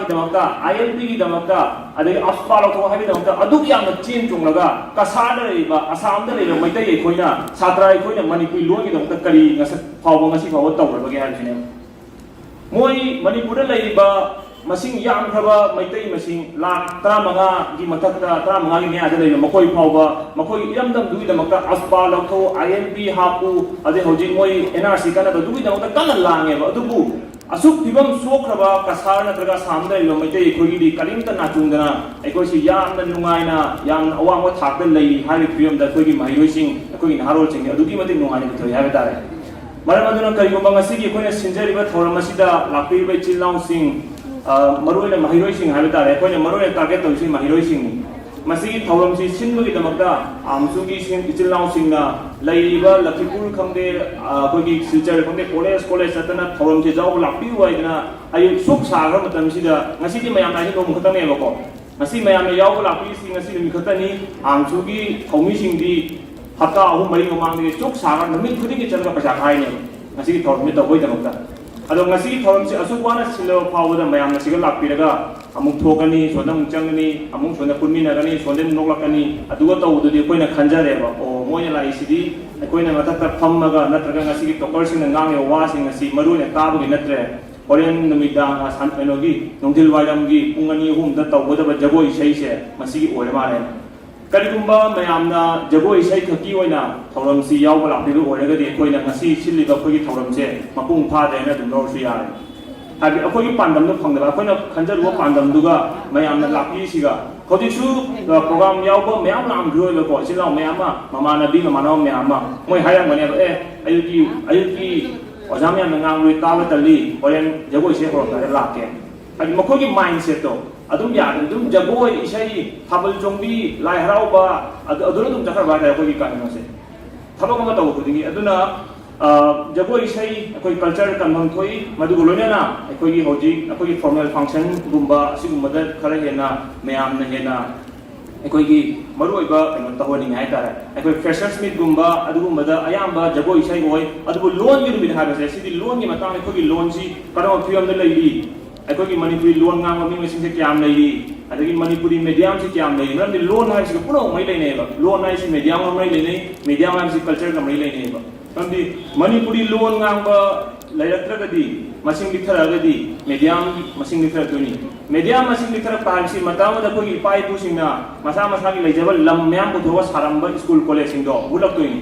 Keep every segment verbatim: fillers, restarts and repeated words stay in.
ꯗꯃꯛꯇ, ꯑꯥꯏ ꯑꯦꯜ ꯄꯤꯒꯤꯗꯃꯛꯇ, ꯑꯗꯒꯤ ꯑꯐꯕ ꯂꯧꯊꯣꯛ ꯍꯥꯏꯕꯒꯤꯗꯃꯛꯇ ꯑꯗꯨꯛ ꯌꯥꯝꯅ ꯆꯦꯟ ꯆꯣꯡꯂꯒ ꯀꯁꯥꯔꯗ ꯂꯩꯔꯤꯕ, ꯑꯁꯥꯝꯗ ꯂꯩꯔꯤꯕ ꯃꯩꯇꯩ ꯑꯩꯈꯣꯏꯅ, ꯁꯥꯇ꯭ꯔ ꯑꯩꯈꯣꯏꯅ ꯃꯅꯤꯄꯨꯔꯤ ꯂꯣꯟꯒꯤꯗꯃꯛꯇ ꯀꯔꯤ ꯉꯁꯛ ꯐꯥꯎꯕ, ꯉꯁꯤ ꯐꯥꯎꯕ ꯇꯧꯔꯕꯒꯦ ꯍꯥꯏꯕꯁꯤꯅꯦ꯫ ꯃꯣꯏ ꯃꯅꯤꯄꯨꯔꯗ ꯂꯩꯔꯤꯕ ꯃꯁꯤꯡ ꯌꯥꯝꯈ꯭ꯔꯕ ꯃꯩꯇꯩ ꯃꯁꯤꯡ ꯂꯥꯈ ꯇꯔꯥꯃꯉꯥꯒꯤ ꯃꯊꯛꯇ, ꯇꯔꯥꯃꯉꯥꯒꯤ ꯃꯌꯥꯗ ꯂꯩꯕ ꯃꯈꯣꯏ ꯐꯥꯎꯕ, ꯃꯈꯣꯏꯒꯤ ꯏꯔꯝꯗꯝꯗꯨꯒꯤꯗꯃꯛꯇ ꯑꯐꯕ ꯂꯧꯊꯣꯛ, ꯑꯥꯏ ꯑꯦꯜ ꯄꯤ ꯍꯥꯞꯄꯨ, ꯑꯗꯩ ꯍꯧꯖꯤꯛ ꯃꯣꯏ ꯑꯦꯟ ꯑꯥꯔ ꯁꯤ ꯀꯟꯅꯕꯗꯨꯒꯤꯗꯃꯛꯇ ꯀꯟꯅ ꯂꯥꯡꯉꯦꯕ꯫ ꯑꯗꯨꯕꯨ ꯑꯁꯨꯛ ꯐꯤꯕꯝ ꯁꯣꯛꯈ꯭ꯔꯕ ꯀꯁꯥꯔ ꯅꯠꯇ꯭ꯔꯒ ꯑꯁꯥꯝꯗ ꯂꯩꯔꯤꯕ ꯃꯩꯇꯩ ꯑꯩꯈꯣꯏꯒꯤꯗꯤ ꯀꯔꯤꯝꯇ ꯅꯥꯆꯨꯡꯗꯅ ꯑꯩꯈꯣꯏꯁꯤ ꯌꯥꯝꯅ ꯅꯨꯡꯉꯥꯏꯅ, ꯌꯥꯝꯅ ꯑꯋꯥꯡꯕ ꯊꯥꯛꯇ ꯂꯩ ꯍꯥꯏꯔꯤꯕ ꯐꯤꯕꯝꯗ ꯑꯩꯈꯣꯏꯒꯤ ꯃꯍꯩꯔꯣꯏꯁꯤꯡ, ꯑꯩꯈꯣꯏꯒꯤ ꯅꯍꯥꯔꯣꯜꯁꯤꯡꯁꯦ ꯑꯗꯨꯛꯀꯤ ꯃꯇꯤꯛ ꯅꯨꯡꯉꯥꯏꯅ ꯄꯨꯊꯣꯛꯏ ꯍꯥꯏꯕ ꯇꯥꯔꯦ꯫ ꯃꯔꯝ ꯑꯗꯨꯅ ꯀꯔꯤꯒꯨꯝꯕ ꯉꯁꯤꯒꯤ ꯑꯩꯈꯣꯏꯅ ꯁꯤꯟꯖꯔꯤꯕ ꯊꯧꯔꯝ ꯑꯁꯤꯗ ꯂꯥꯛꯄꯤꯔꯤꯕ ꯏꯆꯤꯜ ꯏꯅꯥꯎꯁꯤꯡ, ꯑ, ꯃꯔꯨꯑꯣꯏꯅ ꯃꯍꯩꯔꯣꯏꯁꯤꯡ ꯍꯥꯏꯕ ꯇꯥꯔꯦ, ꯑꯩꯈꯣꯏꯅ ꯃꯔꯨꯑꯣꯏꯅ ꯇꯥꯔꯒꯦꯠ ꯇꯧꯔꯤꯁꯤ ꯃꯍꯩꯔꯣꯏꯁꯤꯡꯅꯤ꯫ ꯃꯁꯤꯒꯤ ꯊꯧꯔꯝꯁꯤ ꯁꯤꯟꯕꯒꯤꯗꯃꯛꯇ ꯑꯃꯁꯨꯡꯒꯤ ꯁꯤꯡ-, ꯏꯆꯤꯜ ꯏꯅꯥꯎꯁꯤꯡꯅ ꯂꯩꯔꯤꯕ ꯂꯈꯤꯄꯨꯔ ꯈꯪꯗꯦ, ꯑ, ꯑꯩꯈꯣꯏꯒꯤ ꯁꯤꯜꯆꯔ ꯈꯪꯗꯦ, ꯀꯣꯂꯦꯖ ꯀꯣꯂꯦꯖ ꯆꯠꯇꯅ ꯊꯧꯔꯝꯁꯤ ꯌꯥꯎꯕ ꯂꯥꯛꯄꯤꯌꯨ ꯍꯥꯏꯗꯅ ꯑꯌꯨꯛ ꯁꯨꯛ ꯁꯥꯈ꯭ꯔ ꯃꯇꯝꯁꯤꯗ, ꯉꯁꯤꯗꯤ ꯃꯌꯥꯝꯅ ꯍꯥꯏꯁꯤ ꯅꯣꯡꯃ ꯈꯛꯇꯪꯅꯦꯕꯀꯣ, ꯉꯁꯤ ꯃꯌꯥꯝꯅ ꯌꯥꯎꯕ ꯂꯥꯛꯄꯤꯔꯤꯁꯤ ꯉꯁꯤ ꯅꯨꯃꯤꯠ ꯈꯛꯇꯅꯤ꯫ ꯑꯃꯁꯨꯒꯤ ꯊꯧꯃꯤꯁꯤꯡꯗꯤ ꯍꯞꯇꯥ ꯑꯍꯨꯝ ꯃꯔꯤ ꯃꯃꯥꯡꯗꯒꯤ ꯆꯨꯛ ꯁꯥꯈ꯭ꯔ ꯅꯨꯃꯤꯠ ꯈꯨꯗꯤꯡꯒꯤ ꯆꯠꯂꯒ ꯄꯩꯁꯥ ꯈꯥꯏꯅꯦꯕ ꯉꯁꯤꯒꯤ ꯊꯧꯔꯝꯁꯤ ꯇꯧꯕꯒꯤꯗꯃꯛꯇ꯫ ꯑꯗꯣ ꯉꯁꯤꯒꯤ ꯊꯧꯔꯝꯁꯤ ꯑꯁꯨꯛ ꯋꯥꯅ ꯁꯤꯜꯂꯕ ꯐꯥꯎꯕꯗ ꯃꯌꯥꯝꯅ ꯁꯤꯗ ꯂꯥꯛꯄꯤꯔꯒ ꯑꯃꯨꯛ ꯊꯣꯛꯀꯅꯤ, ꯁꯣꯝꯗ ꯑꯃꯨꯛ ꯆꯪꯒꯅꯤ, ꯑꯃꯨꯛ ꯁꯣꯝꯗ ꯄꯨꯟꯃꯤꯟꯅꯒꯅꯤ, ꯁꯣꯝꯗ ꯑꯃꯨꯛ ꯅꯣꯛꯂꯛꯀꯅꯤ, ꯑꯗꯨꯒ ꯇꯧꯕꯗꯨꯗꯤ ꯑꯩꯈꯣꯏꯅ ꯈꯟꯖꯔꯦꯕ, ꯑꯣ, ꯃꯣꯏꯅ ꯂꯥꯛꯏꯁꯤꯗꯤ ꯑꯩꯈꯣꯏꯅ ꯃꯊꯛꯇ ꯐꯝꯃꯒ ꯅꯠꯇ꯭ꯔꯒ ꯉꯁꯤꯒꯤ ꯇꯣꯄꯔꯁꯤꯡꯅ ꯉꯥꯡꯉꯤꯕ ꯋꯥꯁꯤꯡ ꯑꯁꯤ ꯃꯔꯨ ꯑꯣꯏꯅ ꯇꯥꯕꯒꯤ ꯅꯠꯇ꯭ꯔꯦ, ꯍꯣꯔꯦꯟ ꯅꯨꯃꯤꯗꯥꯡ, ꯑ, ꯁꯟ-, ꯀꯩꯅꯣꯒꯤ, ꯅꯨꯡꯊꯤꯜ ꯋꯥꯏꯔꯝꯒꯤ ꯄꯨꯡ ꯑꯅꯤ ꯑꯍꯨꯝꯗ ꯇꯧꯒꯗꯕ ꯖꯒꯣꯏ ꯏꯁꯩꯁꯦ ꯃꯁꯤꯒꯤ ꯑꯣꯏꯔ ꯃꯥꯜꯂꯦ꯫ ꯀꯔꯤꯒꯨꯝꯕ ꯃꯌꯥꯝꯅ ꯖꯒꯣꯏ ꯏꯁꯩ ꯈꯛꯀꯤ ꯑꯣꯏꯅ ꯊꯧꯔꯝꯁꯤ ꯌꯥꯎꯕ ꯂꯥꯛꯄꯤꯕ ꯑꯣꯏꯔꯒꯗꯤ, ꯑꯩꯈꯣꯏꯅ ꯉꯁꯤ ꯁꯤꯜꯂꯤꯕ ꯑꯩꯈꯣꯏꯒꯤ ꯊꯧꯔꯝꯁꯦ ꯃꯄꯨꯡ ꯐꯥꯗꯦ ꯍꯥꯏꯅ ꯑꯗꯨꯝ ꯂꯧꯔꯁꯨ ꯌꯥꯔꯦ꯫ ꯍꯥꯏꯕꯗꯤ ꯑꯩꯈꯣꯏꯒꯤ ꯄꯥꯟꯗꯝꯗꯣ ꯐꯪꯗꯕ, ꯑꯩꯈꯣꯏꯅ ꯈꯟꯖꯔꯨꯕ ꯄꯥꯟꯗꯝꯗꯨꯒ ꯃꯌꯥꯝꯅ ꯂꯥꯛꯄꯤꯔꯤꯁꯤꯒ꯫ ꯍꯧꯖꯤꯛꯁꯨ, ꯑ, ꯄ꯭ꯔꯣꯒ꯭ꯔꯥꯝ ꯌꯥꯎꯕ ꯃꯌꯥꯝ ꯂꯥꯛꯑꯝꯈꯤꯔꯣꯏꯕꯀꯣ, ꯏꯆꯤꯜ ꯏꯅꯥꯎ ꯃꯌꯥꯝ ꯑꯃ, ꯃꯃꯥꯟꯅꯕꯤ ꯃꯃꯥꯟꯅꯕ ꯃꯌꯥꯝ ꯑꯃ, ꯃꯣꯏ ꯍꯥꯏꯔꯝꯒꯅꯦꯕ, "ꯑꯦ, ꯑꯌꯨꯛꯀꯤ, ꯑꯌꯨꯛꯀꯤ ꯑꯣꯖꯥ ꯃꯌꯥꯝꯅ ꯉꯥꯡꯕꯗꯤ ꯇꯥꯕ ꯇꯜꯂꯤ, ꯍꯣꯔꯦꯟ ꯖꯒꯣꯏ ꯏꯁꯩ ꯍꯧꯔꯝꯗꯥꯏꯗ ꯂꯥꯛꯀꯦ"꯫ ꯍꯥꯏꯗꯤ ꯃꯈꯣꯏꯒꯤ ꯃꯥꯏꯟꯁꯦꯠꯇꯣ ꯑꯗꯨꯝ ꯌꯥꯗ꯭ꯔꯦ꯫ ꯑꯗꯨꯝ ꯖꯒꯣꯏ ꯏꯁꯩ, ꯊꯥꯕꯜ ꯆꯣꯡꯕꯤ, ꯂꯥꯏ ꯍꯔꯥꯎꯕ, ꯑꯗꯨ, ꯑꯗꯨꯅ ꯑꯗꯨꯝ ꯆꯠꯈ꯭ꯔꯕ ꯍꯥꯏꯇꯥꯔꯦ ꯑꯩꯈꯣꯏꯒꯤ ꯀꯩꯅꯣꯁꯦ, ꯊꯕꯛ ꯑꯃ ꯇꯧꯕ ꯈꯨꯗꯤꯡꯒꯤ꯫ ꯑꯗꯨꯅ, ꯑ, ꯖꯒꯣꯏ ꯏꯁꯩ ꯑꯩꯈꯣꯏ ꯀꯜꯆꯔ ꯀꯟꯐꯝ ꯊꯣꯛꯏ꯫ ꯃꯗꯨꯒ ꯂꯣꯏꯅꯅ ꯑꯩꯈꯣꯏꯒꯤ ꯍꯧꯖꯤꯛ ꯑꯩꯈꯣꯏꯒꯤ ꯐꯣꯔꯃꯦꯜ ꯐꯪꯁꯟꯒꯨꯝꯕ ꯑꯁꯤꯒꯨꯝꯕꯗ ꯈꯔ ꯍꯦꯟꯅ ꯃꯌꯥꯝꯅ ꯍꯦꯟꯅ ꯑꯩꯈꯣꯏꯒꯤ ꯃꯔꯨꯑꯣꯏꯕ ꯀꯩꯅꯣ ꯇꯧꯍꯟꯅꯤꯡꯉꯦ ꯍꯥꯏꯇꯥꯔꯦ꯫ ꯑꯩꯈꯣꯏ ꯐ꯭ꯔꯦꯁꯔꯁ ꯃꯤꯠꯀꯨꯝꯕ ꯑꯗꯨꯒꯨꯝꯕꯗ ꯑꯌꯥꯝꯕ ꯖꯒꯣꯏ ꯏꯁꯩ ꯑꯣꯏ꯫ ꯑꯗꯨꯕꯨ ꯂꯣꯟꯒꯤ ꯅꯨꯃꯤꯠ ꯍꯥꯏꯕꯁꯦ, ꯁꯤꯗꯤ ꯂꯣꯟꯒꯤ ꯃꯇꯥꯡꯗ, ꯑꯩꯈꯣꯏꯒꯤ ꯂꯣꯟꯁꯤ ꯀꯔꯝꯕ ꯐꯤꯕꯝꯗ ꯂꯩꯔꯤ, ꯑꯩꯈꯣꯏꯒꯤ ꯃꯅꯤꯄꯨꯔꯤ ꯂꯣꯟ ꯉꯥꯡꯕ ꯃꯤ ꯃꯁꯤꯡꯁꯦ ꯀꯌꯥꯝ ꯂꯩꯔꯤ, ꯑꯗꯒꯤ ꯃꯅꯤꯄꯨꯔꯤ ꯃꯦꯗꯤꯌꯝꯁꯤ ꯀꯌꯥꯝ ꯂꯩꯔꯤ? ꯃꯔꯝꯗꯤ ꯂꯣꯟ ꯍꯥꯏꯕꯁꯤꯒ ꯄꯨꯝꯅꯃꯛ ꯃꯔꯤ ꯂꯩꯅꯩꯑꯕ꯫ ꯂꯣꯟ ꯍꯥꯏꯁꯤ ꯃꯦꯗꯤꯌꯝꯒ ꯃꯔꯤ ꯂꯩꯅꯩ, ꯃꯦꯗꯤꯌꯝ ꯍꯥꯏꯕꯁꯤ ꯀꯜꯆꯔꯒ ꯃꯔꯤ ꯂꯩꯅꯩꯑꯕ꯫ ꯃꯔꯝꯗꯤ ꯃꯅꯤꯄꯨꯔꯤ ꯂꯣꯟ ꯉꯥꯡꯕ ꯂꯩꯔꯛꯇ꯭ꯔꯒꯗꯤ, ꯃꯁꯤꯡ ꯄꯤꯛꯊꯔꯛꯑꯒꯗꯤ ꯃꯦꯗꯤꯌꯝ ꯃꯁꯤꯡ ꯄꯤꯛꯊꯔꯛꯇꯣꯏꯅꯤ꯫ ꯃꯦꯗꯤꯌꯝ ꯃꯁꯤꯡ ꯄꯤꯛꯊꯔꯛꯄ ꯍꯥꯏꯕꯁꯤ ꯃꯇꯝ ꯑꯃꯗ ꯑꯩꯈꯣꯏꯒꯤ ꯏꯄꯥ ꯏꯄꯨꯁꯤꯡꯅ ꯃꯁꯥ ꯃꯁꯥꯒꯤ ꯂꯩꯖꯕ ꯂꯝ ꯃꯌꯥꯝ ꯄꯨꯊꯣꯛꯑꯒ ꯁꯥꯔꯝꯕ ꯁ꯭ꯀꯨꯜ ꯀꯣꯂꯦꯖꯁꯤꯡꯗꯣ ꯃꯨꯠꯂꯛꯇꯣꯏꯅꯤ꯫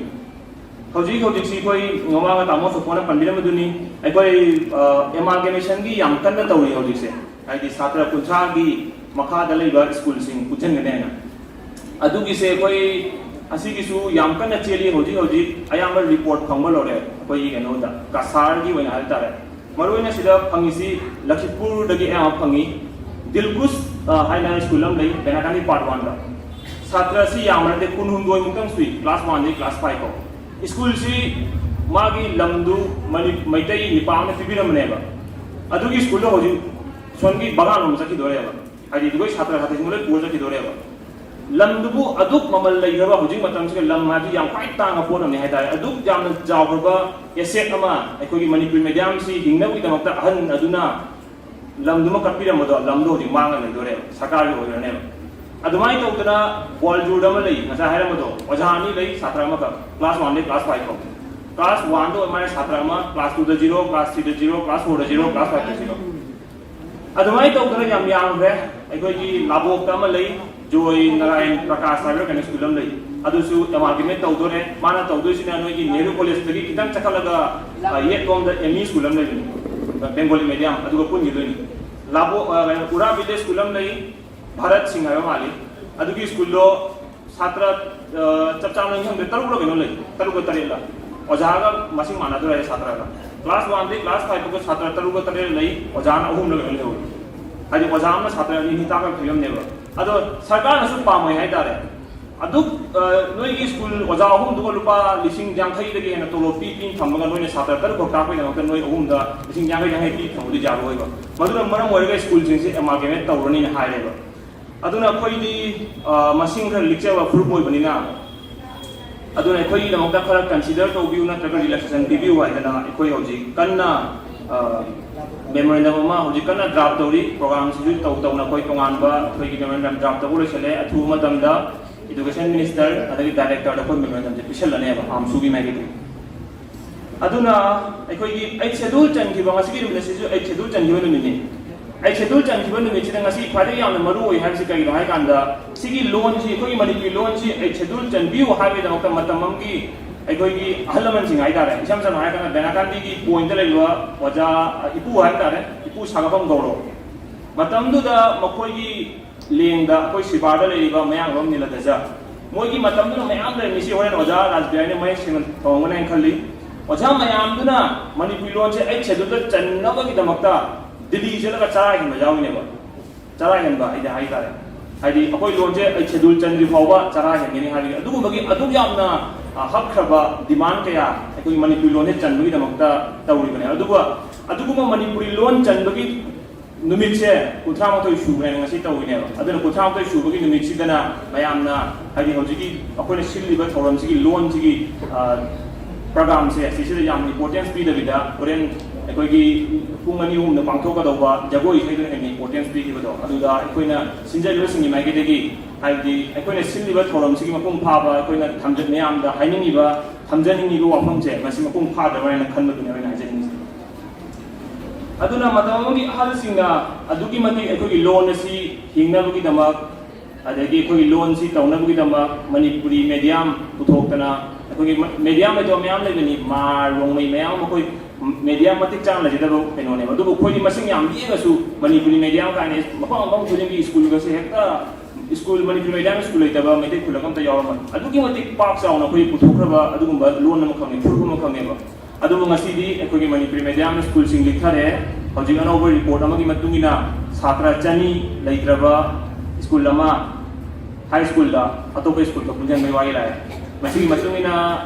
ꯍꯧꯖꯤꯛ ꯍꯧꯖꯤꯛꯁꯤ ꯑꯩꯈꯣꯏ ꯃꯃꯥꯡꯗ ꯇꯥꯃꯣ ꯁꯣꯐꯣꯅ ꯄꯟꯕꯤꯔꯝꯕꯗꯨꯅꯤ, ꯑꯩꯈꯣꯏ ꯑꯦꯃꯥꯜꯒꯦꯃꯦꯁꯟꯒꯤ ꯌꯥꯝ ꯀꯟꯅ ꯇꯧꯔꯤ ꯍꯧꯖꯤꯛꯁꯦ꯫ ꯍꯥꯏꯗꯤ ꯁꯥꯇ꯭ꯔ ꯀꯨꯟꯊ꯭ꯔꯥꯒꯤ ꯃꯈꯥꯗ ꯂꯩꯕ ꯁ꯭ꯀꯨꯜꯁꯤꯡ ꯄꯨꯟꯁꯤꯟꯒꯅꯤ ꯍꯥꯏꯅ꯫ ꯑꯗꯨꯒꯤꯁꯦ ꯑꯩꯈꯣꯏ ꯑꯁꯤꯒꯤꯁꯨ ꯌꯥꯝ ꯀꯟꯅ ꯆꯦꯜꯂꯤ ꯍꯧꯖꯤꯛ ꯍꯧꯖꯤꯛ꯫ ꯑꯌꯥꯝꯕ ꯔꯤꯄꯣꯔꯠ ꯐꯪꯕ ꯂꯣꯏꯔꯦ ꯑꯩꯈꯣꯏꯒꯤ ꯀꯩꯅꯣꯗ, ꯀꯁꯥꯔꯒꯤ ꯑꯣꯏꯅ ꯍꯥꯏꯕ ꯇꯥꯔꯦ꯫ ꯃꯔꯨꯑꯣꯏꯅ ꯁꯤꯗ ꯐꯪꯉꯤꯁꯤ ꯂꯈꯤꯄꯨꯔꯗꯒꯤ ꯑꯌꯥꯝꯕ ꯐꯪꯉꯤ꯫ ꯗꯤꯜꯀꯨꯁ, ꯑ, ꯍꯥꯏꯅ ꯁ꯭ꯀꯨꯜ ꯑꯃ ꯂꯩ ꯕꯦꯅꯥꯀꯥꯅꯤ ꯄꯥꯔꯠ ꯋꯥꯟꯗ꯫ ꯁꯥꯇ꯭ꯔ ꯑꯁꯤ ꯌꯥꯝꯕ ꯅꯠꯇꯦ, ꯀꯨꯟꯍꯨꯝꯗꯣꯏ ꯃꯨꯛꯇꯪ ꯁꯨꯏ, ꯀ꯭ꯂꯥꯁ ꯋꯥꯟꯗꯒꯤ ꯀ꯭ꯂꯥꯁ ꯐꯥꯏꯚ ꯐꯥꯎ꯫ ꯁ꯭ꯀꯨꯜꯁꯤ ꯃꯥꯒꯤ ꯂꯝꯗꯨ ꯃꯅꯤ-, ꯃꯩꯇꯩ ꯅꯤꯄꯥ ꯑꯃꯅ ꯄꯤꯕꯤꯔꯝꯕꯅꯦꯕ꯫ ꯑꯗꯨꯒꯤ ꯁ꯭ꯀꯨꯜꯗꯣ ꯍꯧꯖꯤꯛ ꯁꯣꯝꯒꯤ ꯕꯒꯥꯟ ꯂꯣꯝꯗ ꯆꯠꯈꯤꯗꯣꯔꯦꯕ꯫ ꯍꯥꯏꯗꯤ ꯑꯩꯈꯣꯏ ꯁꯥꯇ꯭ꯔ ꯁꯥꯇ꯭ꯔꯁꯤꯡꯗꯣ ꯂꯣꯏ ꯄꯨꯔ ꯆꯠꯈꯤꯗꯣꯔꯦꯕ꯫ ꯂꯝꯗꯨꯕꯨ ꯑꯗꯨꯛ ꯃꯃꯜ ꯂꯩꯈ꯭ꯔꯕ ꯍꯧꯖꯤꯛ ꯃꯇꯝꯁꯤꯒ, ꯂꯝ ꯍꯥꯏꯕꯁꯤ ꯌꯥꯝ ꯈ꯭ꯋꯥꯏ ꯇꯥꯡꯕ ꯄꯣꯠ ꯑꯃꯅꯤ ꯍꯥꯏꯇꯥꯔꯦ꯫ ꯑꯗꯨꯛ ꯌꯥꯝꯅ ꯆꯥꯎꯈ꯭ꯔꯕ ꯑꯦꯁꯦꯠ ꯑꯃ, ꯑꯩꯈꯣꯏꯒꯤ ꯃꯅꯤꯄꯨꯔꯤ ꯃꯦꯗꯤꯌꯝꯁꯤ ꯍꯤꯡꯅꯕꯒꯤꯗꯃꯛꯇ ꯑꯍꯟ ꯑꯗꯨꯅ ꯂꯝꯗꯨꯃ ꯀꯠꯄꯤꯔꯝꯕꯗꯣ, ꯂꯝꯗꯣ ꯍꯧꯖꯤꯛ ꯃꯥꯡꯉ ꯂꯩꯗꯣꯔꯦꯕ, ꯁꯔꯀꯥꯔꯒꯤ ꯑꯣꯏꯈ꯭ꯔꯅꯦꯕ꯫ ꯑꯗꯨꯃꯥꯏꯅ ꯇꯧꯗꯅ ꯋꯥꯔꯜ ꯇꯨꯔꯗ ꯑꯃ ꯂꯩ, ꯉꯁꯥꯏ ꯍꯥꯏꯔꯝꯕꯗꯣ, ꯑꯣꯖꯥ ꯑꯅꯤ ꯂꯩ, ꯁꯥꯇ꯭ꯔ ꯑꯃꯈꯛ, ꯀ꯭ꯂꯥꯁ ꯋꯥꯟꯗꯒꯤ ꯀ꯭ꯂꯥꯁ ꯐꯥꯏꯚ ꯐꯥꯎ꯫ ꯀ꯭ꯂꯥꯁ ꯋꯥꯟꯗ ꯑꯣꯏ ꯃꯥꯅ ꯁꯥꯇ꯭ꯔ ꯑꯃ, ꯀ꯭ꯂꯥꯁ ꯇꯨꯗ ꯖꯤꯔꯣ, ꯀ꯭ꯂꯥꯁ ꯊ꯭ꯔꯤꯗ ꯖꯤꯔꯣ, ꯀ꯭ꯂꯥꯁ ꯐꯣꯔꯗ ꯖꯤꯔꯣ, ꯀ꯭ꯂꯥꯁ ꯐꯥꯏꯚꯇ ꯖꯤꯔꯣ꯫ ꯑꯗꯨꯃꯥꯏꯅ ꯇꯧꯗꯅ ꯌꯥꯝ ꯌꯥꯝꯈ꯭ꯔꯦ꯫ ꯑꯩꯈꯣꯏꯒꯤ ꯂꯥꯕꯣꯛꯇ ꯑꯃ ꯂꯩ, ꯖꯣꯏ ꯅꯥꯔꯥꯌꯟ ꯄ꯭ꯔꯀꯥꯁ ꯍꯥꯏꯕ꯭ꯔꯥ ꯀꯩꯅꯣ, ꯁ꯭ꯀꯨꯜ ꯑꯃ ꯂꯩ, ꯑꯗꯨꯁꯨ ꯑꯦꯃꯥꯜꯒꯦꯃꯦꯠ ꯇꯧꯗꯣꯔꯦ꯫ ꯃꯥꯅ ꯇꯧꯗꯣꯏꯁꯤꯅ ꯅꯣꯏꯒꯤ ꯅꯦꯍꯔꯨ ꯀꯣꯂꯦꯖꯇꯒꯤ ꯈꯤꯇꯪ ꯆꯠꯈꯠꯂꯒ, ꯑ, ꯌꯦꯠꯂꯣꯝꯗ ꯑꯦꯝ ꯏ ꯁ꯭ꯀꯨꯜ ꯑꯃ ꯂꯩꯕꯅꯤ, ꯕꯦꯡꯒꯣꯂꯤ ꯃꯦꯗꯤꯌꯝ, ꯑꯗꯨꯒ ꯄꯨꯟꯈꯤꯗꯣꯏꯅꯤ꯫ ꯂꯥꯕꯣꯛ, ꯑ, ꯀꯩꯅꯣ, ꯎꯔꯥ ꯚꯤꯂꯦꯖ ꯁ꯭ꯀꯨꯜ ꯑꯃ ꯂꯩ, ꯚꯥꯔꯠ ꯁꯤꯡ ꯍꯥꯏꯕ ꯃꯥꯜꯂꯤ, ꯑꯗꯨꯒꯤ ꯁ꯭ꯀꯨꯜꯗꯣ ꯁꯥꯇ꯭ꯔ, ꯑ, ꯆꯞ ꯆꯥꯅ ꯑꯩ ꯈꯪꯗ꯭ꯔꯦ, ꯇꯔꯨꯛꯂ ꯀꯩꯅꯣ ꯂꯩ, ꯇꯔꯨꯛꯂ ꯇꯔꯦꯠꯂ꯫ ꯑꯣꯖꯥꯒ ꯃꯁꯤꯡ ꯃꯥꯟꯅꯗꯣꯏꯔꯦ ꯁꯥꯇ꯭ꯔꯒ꯫ ꯀ꯭ꯂꯥꯁ ꯋꯥꯟꯗꯒꯤ ꯀ꯭ꯂꯥꯁ ꯐꯥꯏꯚ ꯐꯥꯎꯕ ꯁꯥꯇ꯭ꯔ ꯇꯔꯨꯛꯂ ꯇꯔꯦꯠꯂ ꯂꯩ, ꯑꯣꯖꯥꯅ ꯑꯍꯨꯝꯂ ꯀꯩꯅꯣ ꯂꯩꯍꯧꯋꯤ꯫ ꯍꯥꯏꯗꯤ ꯑꯣꯖꯥ ꯑꯃꯅ ꯁꯥꯇ꯭ꯔ ꯑꯅꯤ ꯑꯅꯤ ꯇꯥꯛꯄꯒꯤ ꯐꯤꯕꯝꯅꯦꯕ꯫ ꯑꯗꯣ ꯁꯔꯀꯥꯔꯅꯁꯨ ꯄꯥꯝꯃꯣꯏ ꯍꯥꯏꯇꯥꯔꯦ꯫ ꯑꯗꯨꯛ, ꯑ, ꯅꯣꯏꯒꯤ ꯁ꯭ꯀꯨꯜ ꯑꯣꯖꯥ ꯑꯍꯨꯝꯗꯨꯒ ꯂꯨꯄꯥ ꯂꯤꯁꯤꯡ ꯌꯥꯡꯈꯩꯗꯒꯤ ꯍꯦꯟꯅ ꯇꯣꯂꯣꯞ ꯄꯤ ꯄꯤ ꯊꯝꯃꯒ ꯅꯣꯏꯅ ꯁꯥꯇ꯭ꯔ ꯇꯔꯨꯛ ꯈꯛ ꯇꯥꯛꯄꯒꯤꯗꯃꯛꯇ ꯅꯣꯏ ꯑꯍꯨꯝꯗ ꯂꯤꯁꯤꯡ ꯌꯥꯡꯈꯩ ꯌꯥꯡꯈꯩ ꯄꯤ ꯊꯝꯕꯗꯤ ꯌꯥꯔꯣꯏꯕ꯫ ꯃꯗꯨꯅ ꯃꯔꯝ ꯑꯣꯏꯔꯒ ꯁ꯭ꯀꯨꯜꯁꯤꯡꯁꯦ ꯑꯦꯃꯥꯜꯒꯦꯃꯦꯠ ꯇꯧꯔꯅꯤꯅ ꯍꯥꯏꯔꯦꯕ꯫ ꯑꯗꯨꯅ ꯑꯩꯈꯣꯏꯗꯤ, ꯑ, ꯃꯁꯤꯡ ꯈꯔ ꯂꯤꯛꯆꯕ ꯐꯨꯔꯨꯞ ꯑꯣꯏꯕꯅꯤꯅ, ꯑꯗꯨꯅ ꯑꯩꯈꯣꯏꯒꯤꯗꯃꯛꯇ ꯈꯔ ꯀꯟꯁꯤꯗꯔ ꯇꯧꯕꯤꯌꯨ ꯅꯠꯇ꯭ꯔꯒ ꯔꯤꯂꯦꯛꯁꯦꯁꯟ ꯄꯤꯕꯤꯌꯨ ꯍꯥꯏꯗꯅ ꯑꯩꯈꯣꯏ ꯍꯧꯖꯤꯛ ꯀꯟꯅ, ꯃꯦꯃꯣꯔꯦꯟꯗꯝ ꯑꯃ ꯍꯧꯖꯤꯛ ꯀꯟꯅ ꯗ꯭ꯔꯥꯐ ꯇꯧꯔꯤ꯫ ꯄ꯭ꯔꯣꯒ꯭ꯔꯥꯝꯁꯤꯁꯨ ꯇꯧ ꯇꯧꯅ ꯑꯩꯈꯣꯏ ꯇꯣꯉꯥꯟꯕ ꯑꯩꯈꯣꯏꯒꯤ ꯃꯦꯃꯣꯔꯦꯟꯗꯝ ꯗ꯭ꯔꯥꯐ ꯇꯧꯕ ꯂꯣꯏꯁꯤꯜꯂꯦ꯫ ꯑꯊꯨꯕ ꯃꯇꯝꯗ ꯏꯗꯨꯀꯦꯁꯟ ꯃꯤꯅꯤꯁꯇꯔ ꯑꯗꯒꯤ ꯗꯥꯏꯔꯦꯛꯇꯔꯗ ꯑꯩꯈꯣꯏ ꯃꯦꯃꯣꯔꯦꯟꯗꯝꯁꯦ ꯄꯤꯁꯜꯂꯅꯦꯕ ꯑꯥꯝꯁꯨꯒꯤ ꯃꯥꯏꯀꯩꯗꯒꯤ꯫ ꯑꯗꯨꯅ ꯑꯩꯈꯣꯏꯒꯤ ꯑꯩꯠ ꯁꯦꯗꯨꯜ ꯆꯟꯈꯤꯕ, ꯉꯁꯤꯒꯤ ꯅꯨꯃꯤꯠ ꯑꯁꯤꯁꯨ ꯑꯩꯠ ꯁꯦꯗꯨꯜ ꯆꯟꯈꯤꯕ ꯅꯨꯃꯤꯠꯅꯤ꯫ ꯑꯩꯠ ꯁꯦꯗꯨꯜ ꯆꯟꯈꯤꯕ ꯅꯨꯃꯤꯠꯁꯤꯗ ꯉꯁꯤ ꯈ꯭ꯋꯥꯏꯗꯒꯤ ꯌꯥꯝꯅ ꯃꯔꯨ ꯑꯣꯏ ꯍꯥꯏꯕꯁꯤ ꯀꯔꯤꯒꯤꯅꯣ ꯍꯥꯏ ꯀꯥꯟꯗ, ꯁꯤꯒꯤ ꯂꯣꯟꯁꯤ, ꯑꯩꯈꯣꯏꯒꯤ ꯃꯅꯤꯄꯨꯔꯤ ꯂꯣꯟꯁꯤ ꯑꯩꯠ ꯁꯦꯗꯨꯜ ꯆꯟꯕꯤꯌꯨ ꯍꯥꯏꯕꯒꯤꯗꯃꯛꯇ ꯃꯇꯝ ꯑꯃꯒꯤ ꯑꯩꯈꯣꯏꯒꯤ ꯑꯍꯜ ꯂꯃꯟꯁꯤꯡ ꯍꯥꯏꯇꯥꯔꯦ, ꯏꯁꯝ ꯁꯝꯅ ꯍꯥꯏꯔꯀꯥꯟꯗ ꯕꯦꯅꯥꯀꯥꯟꯗꯤꯒꯤ ꯄꯣꯏꯟꯠꯇ ꯂꯩꯔꯤꯕ ꯑꯣꯖꯥ, ꯏꯄꯨ ꯍꯥꯏꯕ ꯇꯥꯔꯦ, ꯏꯄꯨ ꯁꯥꯒꯠꯐꯝ ꯒꯧꯔꯣ, ꯃꯇꯝꯗꯨꯗ ꯃꯈꯣꯏꯒꯤ ꯂꯦꯡꯗ ꯑꯩꯈꯣꯏ ꯁꯤꯕꯥꯔꯗ ꯂꯩꯔꯤꯕ ꯃꯌꯥꯡꯂꯣꯝ ꯅꯤꯂꯗꯖ, ꯃꯣꯏꯒꯤ ꯃꯇꯝꯗꯨꯗ ꯃꯌꯥꯝ ꯂꯩꯔꯝꯃꯤꯁꯤ ꯍꯣꯔꯦꯟ ꯑꯣꯖꯥ ꯔꯥꯖꯕꯤꯍꯥꯔꯤꯅ ꯃꯌꯦꯛ ꯁꯦꯡꯅ ꯇꯧꯔꯝꯒꯅꯤ ꯍꯥꯏꯅ ꯈꯜꯂꯤ꯫ ꯑꯣꯖꯥ ꯃꯌꯥꯝꯗꯨꯅ ꯃꯅꯤꯄꯨꯔꯤ ꯂꯣꯟꯁꯦ ꯑꯩꯠ ꯁꯦꯗꯨꯜꯗ ꯆꯟꯅꯕꯒꯤꯗꯃꯛꯇ ꯗꯤꯜꯂꯤ ꯆꯠꯂꯒ ꯆꯔꯥ ꯍꯦꯟꯕ ꯌꯥꯎꯔꯤꯅꯦꯕ꯫ ꯆꯔꯥ ꯍꯦꯟꯕ ꯍꯥꯏꯗꯤ ꯍꯥꯏꯇꯥꯔꯦ, ꯍꯥꯏꯗꯤ ꯑꯩꯈꯣꯏ ꯂꯣꯟꯁꯦ ꯑꯩꯠ ꯁꯦꯗꯨꯜ ꯆꯟꯗ꯭ꯔꯤ ꯐꯥꯎꯕ ꯆꯔꯥ ꯍꯦꯟꯒꯅꯤ ꯍꯥꯏꯕꯒꯤ ꯑꯗꯨꯒꯨꯝꯕꯒꯤ ꯑꯗꯨꯛ ꯌꯥꯝꯅ, ꯑ, ꯍꯛꯈ꯭ꯔꯕ ꯗꯤꯃꯥꯟ ꯀꯌꯥ ꯑꯩꯈꯣꯏꯒꯤ ꯃꯅꯤꯄꯨꯔꯤ ꯂꯣꯟꯁꯦ ꯆꯟꯕꯒꯤꯗꯃꯛꯇ ꯇꯧꯔꯤꯕꯅꯦ꯫ ꯑꯗꯨꯒ ꯑꯗꯨꯒꯨꯝꯕ ꯃꯅꯤꯄꯨꯔꯤ ꯂꯣꯟ ꯆꯟꯕꯒꯤ ꯅꯨꯃꯤꯠꯁꯦ ꯀꯨꯟꯊ꯭ꯔꯥ ꯃꯥꯊꯣꯏ ꯁꯨꯕꯅꯦꯅ ꯉꯁꯤ ꯇꯧꯔꯤꯅꯦꯕ꯫ ꯑꯗꯨꯅ ꯀꯨꯟꯊ꯭ꯔꯥ ꯃꯥꯊꯣꯏ ꯁꯨꯕꯒꯤ ꯅꯨꯃꯤꯠꯁꯤꯗꯅ ꯃꯌꯥꯝꯅ, ꯍꯥꯏꯗꯤ ꯍꯧꯖꯤꯛꯀꯤ ꯑꯩꯈꯣꯏꯅ ꯁꯤꯜꯂꯤꯕ ꯊꯧꯔꯝꯁꯤꯒꯤ ꯂꯣꯟꯁꯤꯒꯤ, ꯑ, ꯄ꯭ꯔꯣꯒ꯭ꯔꯥꯝꯁꯦ ꯁꯤꯁꯤꯗ ꯌꯥꯝ ꯏꯝꯄꯣꯔꯇꯦꯟꯁ ꯄꯤꯗꯕꯤꯗ ꯍꯣꯔꯦꯟ ꯑꯩꯈꯣꯏꯒꯤ ꯄꯨꯡ ꯑꯅꯤ ꯑꯍꯨꯝꯗ ꯄꯥꯡꯊꯣꯛꯀꯗꯧꯕ ꯖꯒꯣꯏ ꯏꯁꯩꯗꯨꯅ ꯍꯦꯟꯅ ꯏꯝꯄꯣꯔꯇꯦꯟꯁ ꯄꯤꯈꯤꯕꯗꯣ, ꯑꯗꯨꯗ ꯑꯩꯈꯣꯏꯅ ꯁꯤꯟꯖꯔꯤꯕꯁꯤꯡꯒꯤ ꯃꯥꯏꯀꯩꯗꯒꯤ, ꯍꯥꯏꯕꯗꯤ ꯑꯩꯈꯣꯏꯅ ꯁꯤꯜꯂꯤꯕ ꯊꯧꯔꯝꯁꯤꯒꯤ ꯃꯄꯨꯡ ꯐꯥꯕ ꯑꯩꯈꯣꯏꯅ ꯊꯝꯖ-, ꯃꯌꯥꯝꯗ ꯍꯥꯏꯅꯤꯡꯉꯤꯕ, ꯊꯝꯖꯅꯤꯡꯉꯤꯕ ꯋꯥꯐꯝꯁꯦ ꯃꯁꯤ ꯃꯄꯨꯡ ꯐꯥꯗ꯭ꯔꯕ꯭ꯔꯥ ꯍꯥꯏꯅ ꯈꯟꯕꯗꯨꯅꯦ ꯑꯩꯅ ꯍꯥꯏꯖꯅꯤꯡꯉꯤꯁꯦ꯫ ꯑꯗꯨꯅ ꯃꯇꯝ ꯑꯃꯒꯤ ꯑꯍꯜꯁꯤꯡꯅ ꯑꯗꯨꯛꯀꯤ ꯃꯇꯤꯛ ꯑꯩꯈꯣꯏꯒꯤ ꯂꯣꯟ ꯑꯁꯤ ꯍꯤꯡꯅꯕꯒꯤꯗꯃꯛ, ꯑꯗꯒꯤ ꯑꯩꯈꯣꯏꯒꯤ ꯂꯣꯟꯁꯤ ꯇꯧꯅꯕꯒꯤꯗꯃꯛ ꯃꯅꯤꯄꯨꯔꯤ ꯃꯦꯗꯤꯌꯝ ꯄꯨꯊꯣꯛꯇꯅ, ꯑꯩꯈꯣꯏꯒꯤ ꯃ-, ꯃꯦꯗꯤꯌꯝ ꯍꯥꯏꯗꯣ ꯃꯌꯥꯝ ꯂꯩꯕꯅꯤ, ꯃꯥꯔ, ꯔꯣꯡꯃꯩ ꯃꯌꯥꯝ ꯑꯃ ꯑꯩꯈꯣꯏ ꯃꯦꯗꯤꯌꯝ ꯃꯇꯤꯛ ꯆꯥꯅ ꯂꯩꯖꯗꯕ ꯀꯩꯅꯣꯅꯦꯕ꯫ ꯑꯗꯨꯕꯨ ꯑꯩꯈꯣꯏꯗꯤ ꯃꯁꯤꯡ ꯌꯥꯝ ꯄꯤꯛꯑꯒꯁꯨ ꯃꯅꯤꯄꯨꯔꯤ ꯃꯦꯗꯤꯌꯝ ꯀꯥꯏꯅ ꯃꯐꯝ ꯃꯐꯝ ꯈꯨꯗꯤꯡꯒꯤ ꯁ꯭ꯀꯨꯜꯒꯁꯦ ꯍꯦꯛꯇ ꯁ꯭ꯀꯨꯜ, ꯃꯅꯤꯄꯨꯔꯤ ꯃꯦꯗꯤꯌꯝ ꯁ꯭ꯀꯨꯜ ꯂꯩꯇꯕ ꯃꯩꯇꯩ ꯈꯨꯜ ꯑꯃꯠꯇ ꯌꯥꯎꯔꯝꯃꯣꯏ꯫ ꯑꯗꯨꯛꯀꯤ ꯃꯇꯤꯛ ꯄꯥꯛ ꯆꯥꯎꯅ ꯑꯩꯈꯣꯏ ꯄꯨꯊꯣꯛꯈ꯭ꯔꯕ ꯑꯗꯨꯒꯨꯝꯕ ꯂꯣꯟ ꯑꯃꯈꯛꯅꯤ, ꯐꯨꯔꯨꯞ ꯑꯃꯈꯛꯅꯦꯕ꯫ ꯑꯗꯨꯕꯨ ꯉꯁꯤꯗꯤ ꯑꯩꯈꯣꯏꯒꯤ ꯃꯅꯤꯄꯨꯔꯤ ꯃꯦꯗꯤꯌꯝ ꯁ꯭ꯀꯨꯜꯁꯤꯡ ꯂꯤꯛꯊꯔꯦ꯫ ꯍꯧꯖꯤꯛ ꯑꯅꯧꯕ ꯔꯤꯄꯣꯔꯠ ꯑꯃꯒꯤ ꯃꯇꯨꯡ ꯏꯟꯅ ꯁꯥꯇ꯭ꯔ ꯆꯅꯤ ꯂꯩꯇ꯭ꯔꯕ ꯁ꯭ꯀꯨꯜ ꯑꯃ ꯍꯥꯏ ꯁ꯭ꯀꯨꯜꯗ ꯑꯇꯣꯞꯄ ꯁ꯭ꯀꯨꯜꯒ ꯄꯨꯟꯁꯤꯟꯕꯒꯤ ꯋꯥꯔꯤ ꯂꯥꯛꯑꯦ꯫ ꯃꯁꯤꯒꯤ ꯃꯇꯨꯡ ꯏꯟꯅ,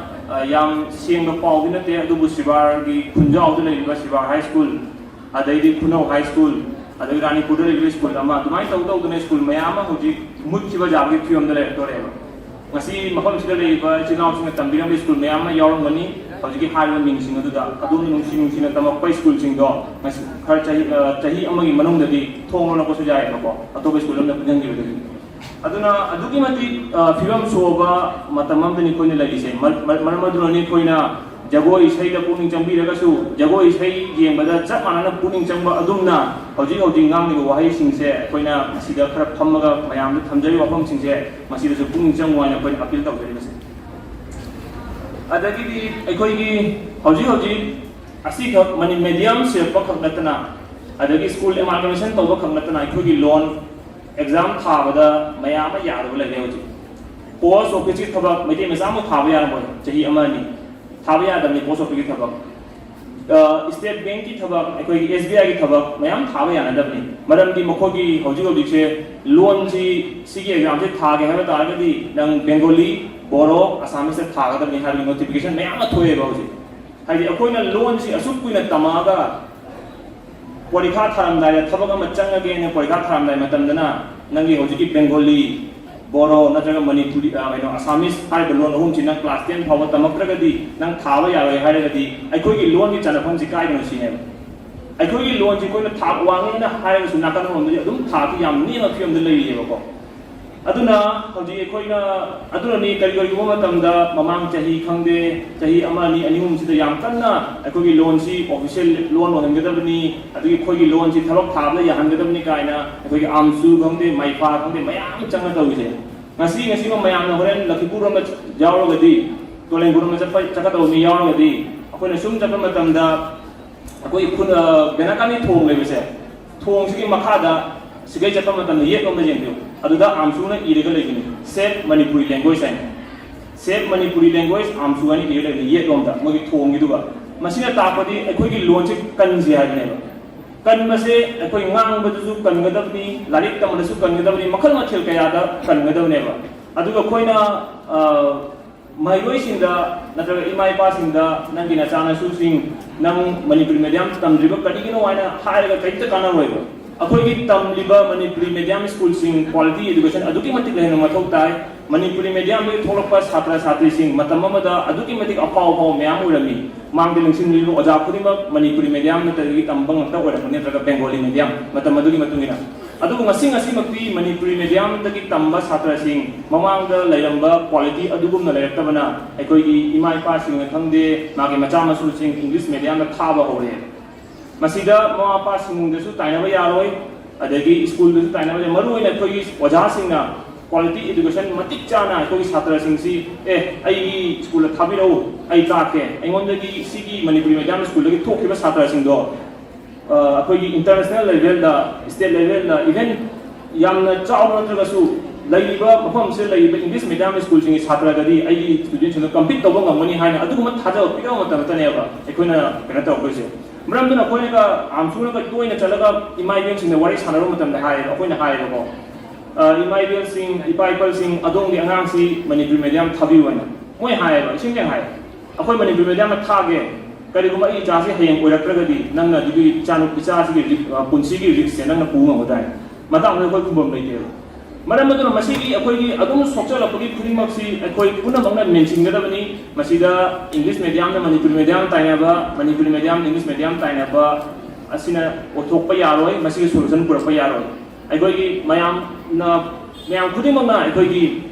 ꯑ, ꯌꯥꯝ ꯁꯦꯡꯕ ꯄꯥꯎꯗꯤ ꯅꯠꯇꯦ, ꯑꯗꯨꯕꯨ ꯁꯤꯕꯥꯔꯒꯤ ꯈꯨꯟꯖꯥꯎꯗ ꯂꯩꯔꯤꯕ ꯁꯤꯕꯥꯔ ꯍꯥꯏ ꯁ꯭ꯀꯨꯜ, ꯑꯗꯩꯗꯤ ꯈꯨꯅꯧ ꯍꯥꯏ ꯁ꯭ꯀꯨꯜ, ꯑꯗꯒꯤ ꯔꯥꯅꯤꯄꯨꯔꯗ ꯂꯩꯔꯤꯕ ꯁ꯭ꯀꯨꯜ ꯑꯃ, ꯑꯗꯨꯃꯥꯏꯅ ꯇꯧ ꯇꯧꯗꯅ ꯁ꯭ꯀꯨꯜ ꯃꯌꯥꯝ ꯑꯃ ꯍꯧꯖꯤꯛ ꯃꯨꯠꯈꯤꯕ ꯌꯥꯕꯒꯤ ꯐꯤꯕꯝꯗ ꯂꯩꯔꯛꯇꯣꯔꯦꯕ꯫ ꯉꯁꯤ ꯃꯐꯝꯁꯤꯗ ꯂꯩꯔꯤꯕ ꯏꯆꯤꯜ ꯏꯅꯥꯎꯁꯤꯡꯅ ꯇꯝꯕꯤꯔꯝꯕ ꯁ꯭ꯀꯨꯜ ꯃꯌꯥꯝ ꯑꯃ ꯌꯥꯎꯔꯝꯒꯅꯤ꯫ ꯍꯧꯖꯤꯛꯀꯤ ꯍꯥꯏꯔꯤꯕ ꯃꯤꯡꯁꯤꯡ ꯑꯗꯨꯗ ꯑꯗꯣꯝꯅ ꯅꯨꯡꯁꯤ ꯅꯨꯡꯁꯤꯅ ꯇꯝꯃꯛꯄ ꯁ꯭ꯀꯨꯜꯁꯤꯡꯗꯣ ꯉꯁꯤ ꯈꯔ ꯆꯍꯤ, ꯑ, ꯆꯍꯤ ꯑꯃꯒꯤ ꯃꯅꯨꯡꯗꯗꯤ ꯊꯣꯡ ꯂꯣꯜꯂꯛꯄꯁꯨ ꯌꯥꯏꯑꯕꯀꯣ, ꯑꯇꯣꯞꯄ ꯁ꯭ꯀꯨꯜ ꯑꯃꯗ ꯄꯨꯟꯁꯤꯟꯈꯤꯕꯗꯒꯤ꯫ ꯑꯗꯨꯅ ꯑꯗꯨꯛꯀꯤ ꯃꯇꯤꯛ, ꯑ, ꯐꯤꯕꯝ ꯁꯣꯛꯑꯕ ꯃꯇꯝ ꯑꯃꯗꯅꯤ ꯑꯩꯈꯣꯏꯅ ꯂꯩꯔꯤꯁꯦ꯫ ꯃꯔ-, ꯃꯔ-, ꯃꯔꯝ ꯑꯗꯨꯅꯅꯤ ꯑꯩꯈꯣꯏꯅ ꯖꯒꯣꯏ ꯏꯁꯩꯗ ꯄꯨꯛꯅꯤꯡ ꯆꯪꯕꯤꯔꯒꯁꯨ, ꯖꯒꯣꯏ ꯏꯁꯩ ꯌꯦꯡꯕꯗ ꯆꯞ ꯃꯥꯟꯅꯅ ꯄꯨꯛꯅꯤꯡ ꯆꯪꯕ ꯑꯗꯨꯝꯅ ꯍꯧꯖꯤꯛ ꯍꯧꯖꯤꯛ ꯉꯥꯡꯂꯤꯕ ꯋꯥꯍꯩꯁꯤꯡꯁꯦ ꯑꯩꯈꯣꯏꯅ ꯃꯁꯤꯗ ꯈꯔ ꯐꯝꯃꯒ ꯃꯌꯥꯝꯗ ꯊꯝꯖꯔꯤꯕ ꯋꯥꯐꯝꯁꯤꯡꯁꯦ ꯃꯁꯤꯗꯁꯨ ꯄꯨꯛꯅꯤꯡ ꯆꯪꯉꯨ ꯍꯥꯏꯅ ꯑꯩꯈꯣꯏꯅ ꯑꯄꯤꯜ ꯇꯧꯖꯔꯤꯕꯁꯦ꯫ ꯑꯗꯒꯤꯗꯤ ꯑꯩꯈꯣꯏꯒꯤ ꯍꯧꯖꯤꯛ ꯍꯧꯖꯤꯛ ꯑꯁꯤꯈꯛ ꯃꯅꯤ-, ꯃꯦꯗꯤꯌꯝ ꯁꯤꯔꯛꯄ ꯈꯛ ꯅꯠꯇꯅ, ꯑꯗꯒꯤ ꯁ꯭ꯀꯨꯜ ꯑꯦꯃꯥꯜꯒꯃꯦꯁꯟ ꯇꯧꯕ ꯈꯛ ꯅꯠꯇꯅ, ꯑꯩꯈꯣꯏꯒꯤ ꯂꯣꯟ ꯑꯦꯛꯖꯥꯝ ꯊꯥꯕꯗ ꯃꯌꯥꯝ ꯑꯃ ꯌꯥꯗꯕ ꯂꯩꯔꯦ ꯍꯧꯖꯤꯛ꯫ ꯄꯣꯁ ꯑꯣꯐꯤꯁꯀꯤ ꯊꯕꯛ ꯃꯩꯇꯩ ꯃꯆꯥ ꯑꯃ ꯊꯥꯕ ꯌꯥꯔꯝꯃꯣꯏ, ꯆꯍꯤ ꯑꯃ ꯑꯅꯤ ꯊꯥꯕ ꯌꯥꯗꯕꯅꯤ ꯄꯣꯁ ꯑꯣꯐꯤꯁꯀꯤ ꯊꯕꯛ꯫ ꯑ, ꯁ꯭ꯇꯦꯠ ꯕꯦꯡꯛꯀꯤ ꯊꯕꯛ, ꯑꯩꯈꯣꯏꯒꯤ ꯑꯦꯁ ꯕꯤ ꯑꯥꯏꯒꯤ ꯊꯕꯛ ꯃꯌꯥꯝ ꯊꯥꯕ ꯌꯥꯅꯗꯕꯅꯤ꯫ ꯃꯔꯝꯗꯤ ꯃꯈꯣꯏꯒꯤ ꯍꯧꯖꯤꯛ ꯍꯧꯖꯤꯛꯁꯦ ꯂꯣꯟꯁꯤ, ꯁꯤꯒꯤ ꯑꯦꯛꯖꯥꯝꯁꯦ ꯊꯥꯒꯦ ꯍꯥꯏꯕ ꯇꯥꯔꯒꯗꯤ ꯅꯪ ꯕꯦꯡꯒꯣꯂꯤ, ꯕꯣꯔꯣ, ꯑꯁꯥꯃꯤꯁꯇ ꯊꯥꯒꯗꯕꯅꯤ ꯍꯥꯏꯕꯒꯤ ꯅꯣꯇꯤꯐꯤꯀꯦꯁꯟ ꯃꯌꯥꯝ ꯑꯃ ꯊꯣꯛꯑꯦꯕ ꯍꯧꯖꯤꯛ꯫ ꯍꯥꯏꯗꯤ ꯑꯩꯈꯣꯏꯅ ꯂꯣꯟꯁꯤ ꯑꯁꯨꯛ ꯀꯨꯏꯅ ꯇꯝꯃꯛꯑꯒ ꯄꯔꯤꯈꯥ ꯊꯥꯔꯝꯗꯥꯏꯗ, ꯊꯕꯛ ꯑꯃ ꯆꯪꯉꯒꯦꯅ ꯄꯔꯤꯈꯥ ꯊꯥꯔꯝꯗꯥꯏ ꯃꯇꯝꯗꯅ ꯅꯪꯒꯤ ꯍꯧꯖꯤꯛꯀꯤ ꯕꯦꯡꯒꯣꯂꯤ, ꯕꯣꯔꯣ ꯅꯠꯇ꯭ꯔꯒ ꯃꯅꯤꯄꯨꯔꯤ, ꯑ, ꯀꯩꯅꯣ, ꯑꯁꯥꯃꯤꯁ ꯍꯥꯏꯔꯤꯕ ꯂꯣꯟ ꯑꯍꯨꯝꯁꯤ ꯅꯪ ꯀ꯭ꯂꯥꯁ ꯇꯦꯟ ꯐꯥꯎꯕ ꯇꯝꯃꯛꯇ꯭ꯔꯒꯗꯤ ꯅꯪ ꯊꯥꯕ ꯌꯥꯔꯣꯏ ꯍꯥꯏꯔꯒꯗꯤ ꯑꯩꯈꯣꯏꯒꯤ ꯂꯣꯟꯒꯤ ꯆꯟꯅꯐꯝꯁꯤ ꯀꯥꯏꯗꯅꯣ ꯁꯤꯅꯦꯕ꯫ ꯑꯩꯈꯣꯏꯒꯤ ꯂꯣꯟꯁꯤ ꯑꯩꯈꯣꯏꯅ ꯊꯥꯛ ꯋꯥꯡꯉꯦꯅ ꯍꯥꯏꯔꯒꯁꯨ ꯅꯥꯀꯟ ꯑꯃꯔꯣꯝꯗꯗꯤ ꯑꯗꯨꯝ ꯊꯥꯛꯇꯤ ꯌꯥꯝ ꯅꯦꯝꯕ ꯐꯤꯕꯝꯗ ꯂꯩꯔꯤꯑꯕꯀꯣ꯫ ꯑꯗꯨꯅ ꯍꯧꯖꯤꯛ ꯑꯩꯈꯣꯏꯅ, ꯑꯗꯨꯅꯅꯤ ꯀꯔꯤꯒꯨꯝꯕ ꯃꯇꯝꯗ ꯃꯃꯥꯡ ꯆꯍꯤ ꯈꯪꯗꯦ, ꯆꯍꯤ ꯑꯃ, ꯑꯅꯤ, ꯑꯅꯤ, ꯑꯍꯨꯝꯁꯤꯗ ꯌꯥꯝ ꯀꯟꯅ ꯑꯩꯈꯣꯏꯒꯤ ꯂꯣꯟꯁꯤ ꯑꯣꯐꯤꯁꯤꯌꯦꯜ ꯂꯣꯟ ꯑꯣꯏꯍꯟꯒꯗꯕꯅꯤ, ꯑꯗꯒꯤ ꯑꯩꯈꯣꯏꯒꯤ ꯂꯣꯟꯁꯤ ꯊꯕꯛ ꯊꯥꯕꯗ ꯌꯥꯍꯟꯒꯗꯕꯅꯤ ꯀꯥꯏꯅ ꯑꯩꯈꯣꯏꯒꯤ ꯑꯥꯝꯁꯨ ꯈꯪꯗꯦ, ꯃꯩꯐꯥ ꯈꯪꯗꯦ, ꯃꯌꯥꯝ ꯑꯃ ꯆꯪꯉ ꯇꯧꯔꯤꯁꯦ꯫ ꯉꯁꯤ, ꯉꯁꯤꯃꯛ ꯃꯌꯥꯝꯅ ꯍꯣꯔꯦꯟ ꯂꯛꯈꯤꯄꯨꯔ ꯔꯣꯝꯗ ꯌꯥꯎꯔꯒꯗꯤ, ꯇꯣꯂꯦꯡꯕꯨꯔ ꯔꯣꯝꯗ ꯆꯠꯄ, ꯆꯠꯀꯗꯧꯕ ꯃꯤ ꯌꯥꯎꯔꯒꯗꯤ, ꯑꯩꯈꯣꯏꯅ ꯁꯨꯝ ꯆꯠꯄ ꯃꯇꯝꯗ ꯑꯩꯈꯣꯏ ꯈꯨꯟ, ꯑ, ꯕꯦꯅꯥꯀꯥꯅꯤ ꯊꯣꯡ ꯂꯩꯕꯁꯦ, ꯊꯣꯡꯁꯤꯒꯤ ꯃꯈꯥꯗ ꯁꯤꯒꯩ ꯆꯠꯄ ꯃꯇꯝꯗ ꯌꯦꯠꯂꯣꯝꯗ ꯌꯦꯡꯕꯤꯌꯨ, ꯑꯗꯨꯗ ꯑꯥꯝꯁꯨꯅ ꯏꯔꯒ ꯂꯩꯕꯅꯤ, "Save Manipuri Language" ꯍꯥꯏꯅ꯫ "Save Manipuri Language" ꯑꯥꯝꯁꯨ ꯍꯥꯏꯅ ꯏꯔꯒ ꯂꯩꯕꯅꯤ ꯌꯦꯠꯂꯣꯝꯗ, ꯃꯣꯏꯒꯤ ꯊꯣꯡꯒꯤꯗꯨꯒ꯫ ꯃꯁꯤꯅ ꯇꯥꯛꯄꯗꯤ ꯑꯩꯈꯣꯏꯒꯤ ꯂꯣꯟꯁꯤ ꯀꯟꯁꯤ ꯍꯥꯏꯕꯅꯦꯕ꯫ ꯀꯟꯕꯁꯦ ꯑꯩꯈꯣꯏ ꯉꯥꯡꯕꯗꯁꯨ ꯀꯟꯒꯗꯕꯅꯤ, ꯂꯥꯏꯔꯤꯛ ꯇꯝꯕꯗꯁꯨ ꯀꯟꯒꯗꯕꯅꯤ, ꯃꯈꯜ ꯃꯊꯦꯜ ꯀꯌꯥꯗ ꯀꯟꯒꯗꯕꯅꯦꯕ꯫ ꯑꯗꯨꯒ ꯑꯩꯈꯣꯏꯅ, ꯑ, ꯃꯍꯩꯔꯣꯏꯁꯤꯡꯗ ꯅꯠꯇ꯭ꯔꯒ ꯏꯃꯥ ꯏꯄꯥꯁꯤꯡꯗ, "ꯅꯪꯒꯤ ꯅꯆꯥꯅꯁꯨꯁꯤꯡ ꯅꯪ ꯃꯅꯤꯄꯨꯔꯤ ꯃꯦꯗꯤꯌꯝ ꯇꯝꯗ꯭ꯔꯤꯕ ꯀꯔꯤꯒꯤꯅꯣ?" ꯍꯥꯏꯅ ꯍꯥꯏꯔꯒ ꯀꯔꯤꯝꯇ ꯀꯥꯟꯅꯔꯣꯏꯕ꯫ ꯑꯩꯈꯣꯏꯒꯤ ꯇꯝꯂꯤꯕ ꯃꯅꯤꯄꯨꯔꯤ ꯃꯦꯗꯤꯌꯝ ꯁ꯭ꯀꯨꯜꯁꯤꯡ ꯀ꯭ꯋꯥꯂꯤꯇꯤ ꯑꯦꯗꯨꯀꯦꯁꯟ ꯑꯗꯨꯛꯀꯤ ꯃꯇꯤꯛ ꯍꯦꯟꯅ ꯃꯊꯧ ꯇꯥꯏ꯫ ꯃꯅꯤꯄꯨꯔꯤ ꯃꯦꯗꯤꯌꯝꯗꯒꯤ ꯊꯣꯛꯂꯛꯄ ꯁꯥꯇ꯭ꯔ ꯁꯥꯇ꯭ꯔꯤꯁꯤꯡ ꯃꯇꯝ ꯑꯃꯗ ꯑꯗꯨꯛꯀꯤ ꯃꯇꯤꯛ ꯑꯐꯥꯎ ꯑꯐꯥꯎꯕ ꯃꯌꯥꯝ ꯑꯣꯏꯔꯝꯃꯤ꯫ ꯃꯥꯡꯗ ꯂꯤꯡꯁꯤꯟꯕꯤꯔꯤꯕ ꯑꯣꯖꯥ ꯈꯨꯗꯤꯡꯃꯛ ꯃꯅꯤꯄꯨꯔꯤ ꯃꯦꯗꯤꯌꯝ ꯅꯠꯇ꯭ꯔꯒ ꯇꯝꯕ ꯉꯥꯛꯇ ꯑꯣꯏꯔꯝꯒꯅꯤ, ꯅꯠꯇ꯭ꯔꯒ ꯕꯦꯡꯒꯣꯂꯤ ꯃꯦꯗꯤꯌꯝ, ꯃꯇꯝ ꯑꯗꯨꯒꯤ ꯃꯇꯨꯡ ꯏꯟꯅ꯫ ꯑꯗꯨꯕꯨ ꯉꯁꯤ ꯉꯁꯤꯃꯛꯇꯤ ꯃꯅꯤꯄꯨꯔꯤ ꯃꯦꯗꯤꯌꯝꯗꯒꯤ ꯇꯝꯕ ꯁꯥꯇ꯭ꯔꯁꯤꯡ ꯃꯃꯥꯡꯗ ꯂꯩꯔꯝꯕ ꯀ꯭ꯋꯥꯂꯤꯇꯤ ꯑꯗꯨꯒꯨꯝꯅ ꯂꯩꯔꯛꯇꯕꯅ ꯑꯩꯈꯣꯏꯒꯤ ꯏꯃꯥ ꯏꯄꯥꯁꯤꯡꯅ ꯈꯪꯗꯦ, ꯃꯥꯒꯤ ꯃꯆꯥ ꯃꯁꯨꯁꯤꯡ ꯏꯪꯂꯤꯁ ꯃꯦꯗꯤꯌꯝꯗ ꯊꯥꯕ ꯍꯧꯔꯦ꯫ ꯃꯁꯤꯗ ꯃꯃꯥ ꯃꯄꯥꯁꯤꯡꯗꯁꯨ ꯇꯥꯏꯅꯕ ꯌꯥꯔꯣꯏ, ꯑꯗꯒꯤ ꯁ꯭ꯀꯨꯜꯗꯁꯨ ꯇꯥꯏꯅꯕ ꯌꯥꯔꯣꯏ꯫ ꯃꯔꯨꯑꯣꯏꯅ ꯑꯩꯈꯣꯏꯒꯤ ꯑꯣꯖꯥꯁꯤꯡꯅ ꯀ꯭ꯋꯥꯂꯤꯇꯤ ꯑꯦꯗꯨꯀꯦꯁꯟ ꯃꯇꯤꯛ ꯆꯥꯅ ꯑꯩꯈꯣꯏꯒꯤ ꯁꯥꯇ꯭ꯔꯁꯤꯡꯁꯤ, "ꯑꯦ, ꯑꯩꯒꯤ ꯁ꯭ꯀꯨꯜꯗ ꯊꯥꯕꯤꯔꯛꯎ, ꯑꯩ ꯇꯥꯛꯀꯦ, ꯑꯩꯉꯣꯟꯗꯒꯤ ꯁꯤꯒꯤ ꯃꯅꯤꯄꯨꯔꯤ ꯃꯦꯗꯤꯌꯝ ꯁ꯭ꯀꯨꯜꯗꯒꯤ ꯊꯣꯛꯈꯤꯕ ꯁꯥꯇ꯭ꯔꯁꯤꯡꯗꯣ, ꯑ, ꯑꯩꯈꯣꯏꯒꯤ ꯏꯟꯇꯔꯅꯦꯁꯅꯦꯜ ꯂꯦꯚꯦꯜꯗ, ꯁ꯭ꯇꯦꯠ ꯂꯦꯚꯦꯜꯗ, ꯏꯚꯟ ꯌꯥꯝꯅ ꯆꯥꯎꯕ ꯅꯠꯇ꯭ꯔꯒꯁꯨ ꯂꯩꯔꯤꯕ ꯃꯐꯝꯁꯤꯗ ꯂꯩꯔꯤꯕ ꯏꯪꯂꯤꯁ ꯃꯦꯗꯤꯌꯝ ꯁ꯭ꯀꯨꯜꯁꯤꯡꯒꯤ ꯁꯥꯇ꯭ꯔꯒꯗꯤ ꯑꯩꯒꯤ ꯁ꯭ꯇꯨꯗꯦꯟꯁꯤꯡꯗ ꯀꯝꯄꯤꯠ ꯇꯧꯕ ꯉꯝꯒꯅꯤ" ꯍꯥꯏꯅ ꯑꯗꯨꯒꯨꯝꯕ ꯊꯥꯖꯕ ꯄꯤꯔꯛꯄ ꯃꯇꯝꯗꯅꯦꯕ ꯑꯩꯈꯣꯏꯅ ꯀꯩꯅꯣ ꯇꯧꯔꯛꯇꯣꯏꯁꯦ꯫ ꯃꯔꯝꯗꯨꯅ ꯑꯩꯈꯣꯏꯅꯒ ꯑꯥꯝꯁꯨꯅꯒ ꯇꯣꯏꯅ ꯆꯠꯂꯒ ꯏꯃꯥ ꯏꯕꯦꯟꯁꯤꯡꯅ ꯋꯥꯔꯤ ꯁꯥꯟꯅꯔꯨꯕ ꯃꯇꯝꯗ ꯍꯥꯏꯌꯦꯕ, ꯑꯩꯈꯣꯏꯅ ꯍꯥꯏꯌꯦꯕꯀꯣ, "ꯑ, ꯏꯃꯥ ꯏꯕꯦꯟꯁꯤꯡ, ꯏꯄꯥ ꯏꯄꯜꯁꯤꯡ, ꯑꯗꯣꯝꯒꯤ ꯑꯉꯥꯡꯁꯤ ꯃꯅꯤꯄꯨꯔꯤ ꯃꯦꯗꯤꯌꯝ ꯊꯥꯕꯤꯌꯨ" ꯍꯥꯏꯅ ꯃꯣꯏ ꯍꯥꯏꯌꯦꯕ, ꯏꯁꯦꯡ ꯁꯦꯡꯅ ꯍꯥꯏ꯫ "ꯑꯩꯈꯣꯏ ꯃꯅꯤꯄꯨꯔꯤ ꯃꯦꯗꯤꯌꯝꯗ ꯊꯥꯒꯦ, ꯀꯔꯤꯒꯨꯝꯕ ꯑꯩ ꯏꯆꯥꯁꯤ ꯍꯌꯦꯡ ꯑꯣꯏꯔꯛꯇ꯭ꯔꯒꯗꯤ ꯅꯪꯅ ꯑꯗꯨꯒꯤ ꯏꯆꯥꯅꯨ-, ꯏꯆꯥꯁꯤꯒꯤ ꯔꯤ-, ꯑ, ꯄꯨꯟꯁꯤꯒꯤ ꯔꯤꯛꯁꯁꯦ ꯅꯪꯅ ꯄꯨꯕ ꯉꯝꯒꯗ꯭ꯔꯥ" ꯍꯥꯏꯅ꯫ ꯃꯇꯥꯡꯗꯨꯗ ꯑꯩꯈꯣꯏ ꯈꯨꯝꯐꯝ ꯂꯩꯇꯦꯕ꯫ ꯃꯔꯝ ꯑꯗꯨꯅ ꯃꯁꯤꯒꯤ ꯑꯩꯈꯣꯏꯒꯤ ꯑꯗꯨꯝ ꯁꯣꯛꯆꯜꯂꯛꯄꯒꯤ ꯈꯨꯗꯤꯡꯃꯛꯁꯤ ꯑꯩꯈꯣꯏ ꯄꯨꯝꯅꯃꯛꯅ ꯃꯦꯟꯁꯤꯟꯒꯗꯕꯅꯤ꯫ ꯃꯁꯤꯗ ꯏꯪꯂꯤꯁ ꯃꯦꯗꯤꯌꯝꯅ ꯃꯅꯤꯄꯨꯔꯤ ꯃꯦꯗꯤꯌꯝ ꯇꯥꯏꯅꯕ, ꯃꯅꯤꯄꯨꯔꯤ ꯃꯦꯗꯤꯌꯝꯅ ꯏꯪꯂꯤꯁ ꯃꯦꯗꯤꯌꯝ ꯇꯥꯏꯅꯕ ꯑꯁꯤꯅ ꯑꯣꯏꯊꯣꯛꯄ ꯌꯥꯔꯣꯏ, ꯃꯁꯤꯒꯤ ꯁꯣꯂꯨꯁꯟ ꯄꯨꯔꯛꯄ ꯌꯥꯔꯣꯏ꯫ ꯑꯩꯈꯣꯏꯒꯤ ꯃꯌꯥꯝꯅ, ꯃꯌꯥꯝ ꯈꯨꯗꯤꯡꯃꯛꯅ ꯑꯩꯈꯣꯏꯒꯤ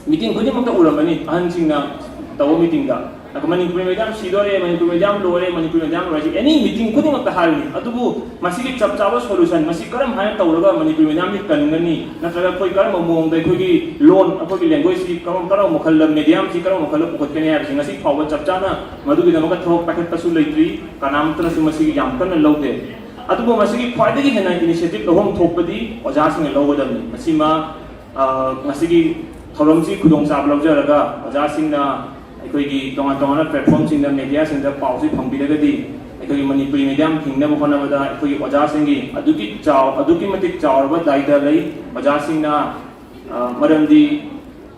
ꯃꯤꯇꯤꯡ ꯈꯨꯗꯤꯡꯃꯛꯇ ꯎꯔꯝꯒꯅꯤ, ꯑꯍꯟꯁꯤꯡꯅ ꯇꯧꯕ ꯃꯤꯇꯤꯡꯗ꯫ ꯑꯗꯣ ꯃꯅꯤꯄꯨꯔꯤ ꯃꯦꯗꯤꯌꯝ ꯁꯤꯗꯣꯔꯦ, ꯃꯅꯤꯄꯨꯔꯤ ꯃꯦꯗꯤꯌꯝ ꯂꯣꯏꯔꯦ, ꯃꯅꯤꯄꯨꯔꯤ ꯃꯦꯗꯤꯌꯝ ꯂꯣꯏꯔꯦ, ꯁꯤ ꯑꯦꯅꯤ ꯃꯤꯇꯤꯡ ꯈꯨꯗꯤꯡꯃꯛꯇ ꯍꯥꯏꯕꯅꯤ꯫ ꯑꯗꯨꯕꯨ ꯃꯁꯤꯒꯤ ꯆꯞ ꯆꯥꯕ ꯁꯣꯂꯨꯁꯟ, ꯃꯁꯤ ꯀꯔꯝ ꯍꯥꯏꯅ ꯇꯧꯔꯒ ꯃꯅꯤꯄꯨꯔꯤ ꯃꯦꯗꯤꯌꯝꯁꯤ ꯀꯟꯒꯅꯤ, ꯅꯠꯇ꯭ꯔꯒ ꯑꯩꯈꯣꯏ ꯀꯔꯝꯕ ꯃꯑꯣꯡꯗ ꯑꯩꯈꯣꯏꯒꯤ ꯂꯣꯟ, ꯑꯩꯈꯣꯏꯒꯤ ꯂꯦꯡꯒ꯭ꯋꯦꯖꯁꯤ ꯀꯔꯝ, ꯀꯔꯝꯕ ꯃꯈꯜꯗ, ꯃꯦꯗꯤꯌꯝꯁꯤ ꯀꯔꯝꯕ ꯃꯈꯜꯗ ꯄꯨꯈꯠꯀꯅꯤ ꯍꯥꯏꯕꯁꯤ ꯉꯁꯤ ꯐꯥꯎꯕ ꯆꯞ ꯆꯥꯅ ꯃꯗꯨꯒꯤꯗꯃꯛꯇ ꯊꯕꯛ ꯄꯥꯏꯈꯠꯄꯁꯨ ꯂꯩꯇ꯭ꯔꯤ, ꯀꯅꯥꯃꯠꯇꯅꯁꯨ ꯃꯁꯤꯒꯤ ꯌꯥꯝ ꯀꯟꯅ ꯂꯧꯗꯦ꯫ ꯑꯗꯨꯕꯨ ꯃꯁꯤꯒꯤ ꯈ꯭ꯋꯥꯏꯗꯒꯤ ꯍꯦꯟꯅ ꯏꯅꯤꯁꯤꯌꯦꯇꯤꯚ ꯂꯧꯐꯝ ꯊꯣꯛꯄꯗꯤ ꯑꯣꯖꯥꯁꯤꯡꯅ ꯂꯧꯒꯗꯕꯅꯤ꯫ ꯃꯁꯤꯃ ꯑ, ꯉꯁꯤꯒꯤ ꯊꯧꯔꯝꯁꯤ ꯈꯨꯗꯣꯡꯆꯥꯕ ꯂꯧꯖꯔꯒ ꯑꯣꯖꯥꯁꯤꯡꯅ ꯑꯩꯈꯣꯏꯒꯤ ꯇꯣꯉꯥꯟ ꯇꯣꯉꯥꯟꯕ ꯄ꯭ꯂꯦꯠꯐꯣꯝꯁꯤꯡꯗ, ꯃꯦꯗꯤꯌꯥꯁꯤꯡꯗ ꯄꯥꯎꯁꯤ ꯐꯪꯕꯤꯔꯒꯗꯤ ꯑꯩꯈꯣꯏꯒꯤ ꯃꯅꯤꯄꯨꯔꯤ ꯃꯦꯗꯤꯌꯝ ꯍꯤꯡꯅꯕ ꯍꯣꯠꯅꯕꯗ ꯑꯩꯈꯣꯏꯒꯤ ꯑꯣꯖꯥꯁꯤꯡꯒꯤ ꯑꯗꯨꯛꯀꯤ ꯆꯥꯎ-, ꯑꯗꯨꯛꯀꯤ ꯃꯇꯤꯛ ꯆꯥꯎꯔꯕ ꯗꯥꯏꯇ ꯂꯩ꯫ ꯑꯣꯖꯥꯁꯤꯡꯅ, ꯑ, ꯃꯔꯝꯗꯤ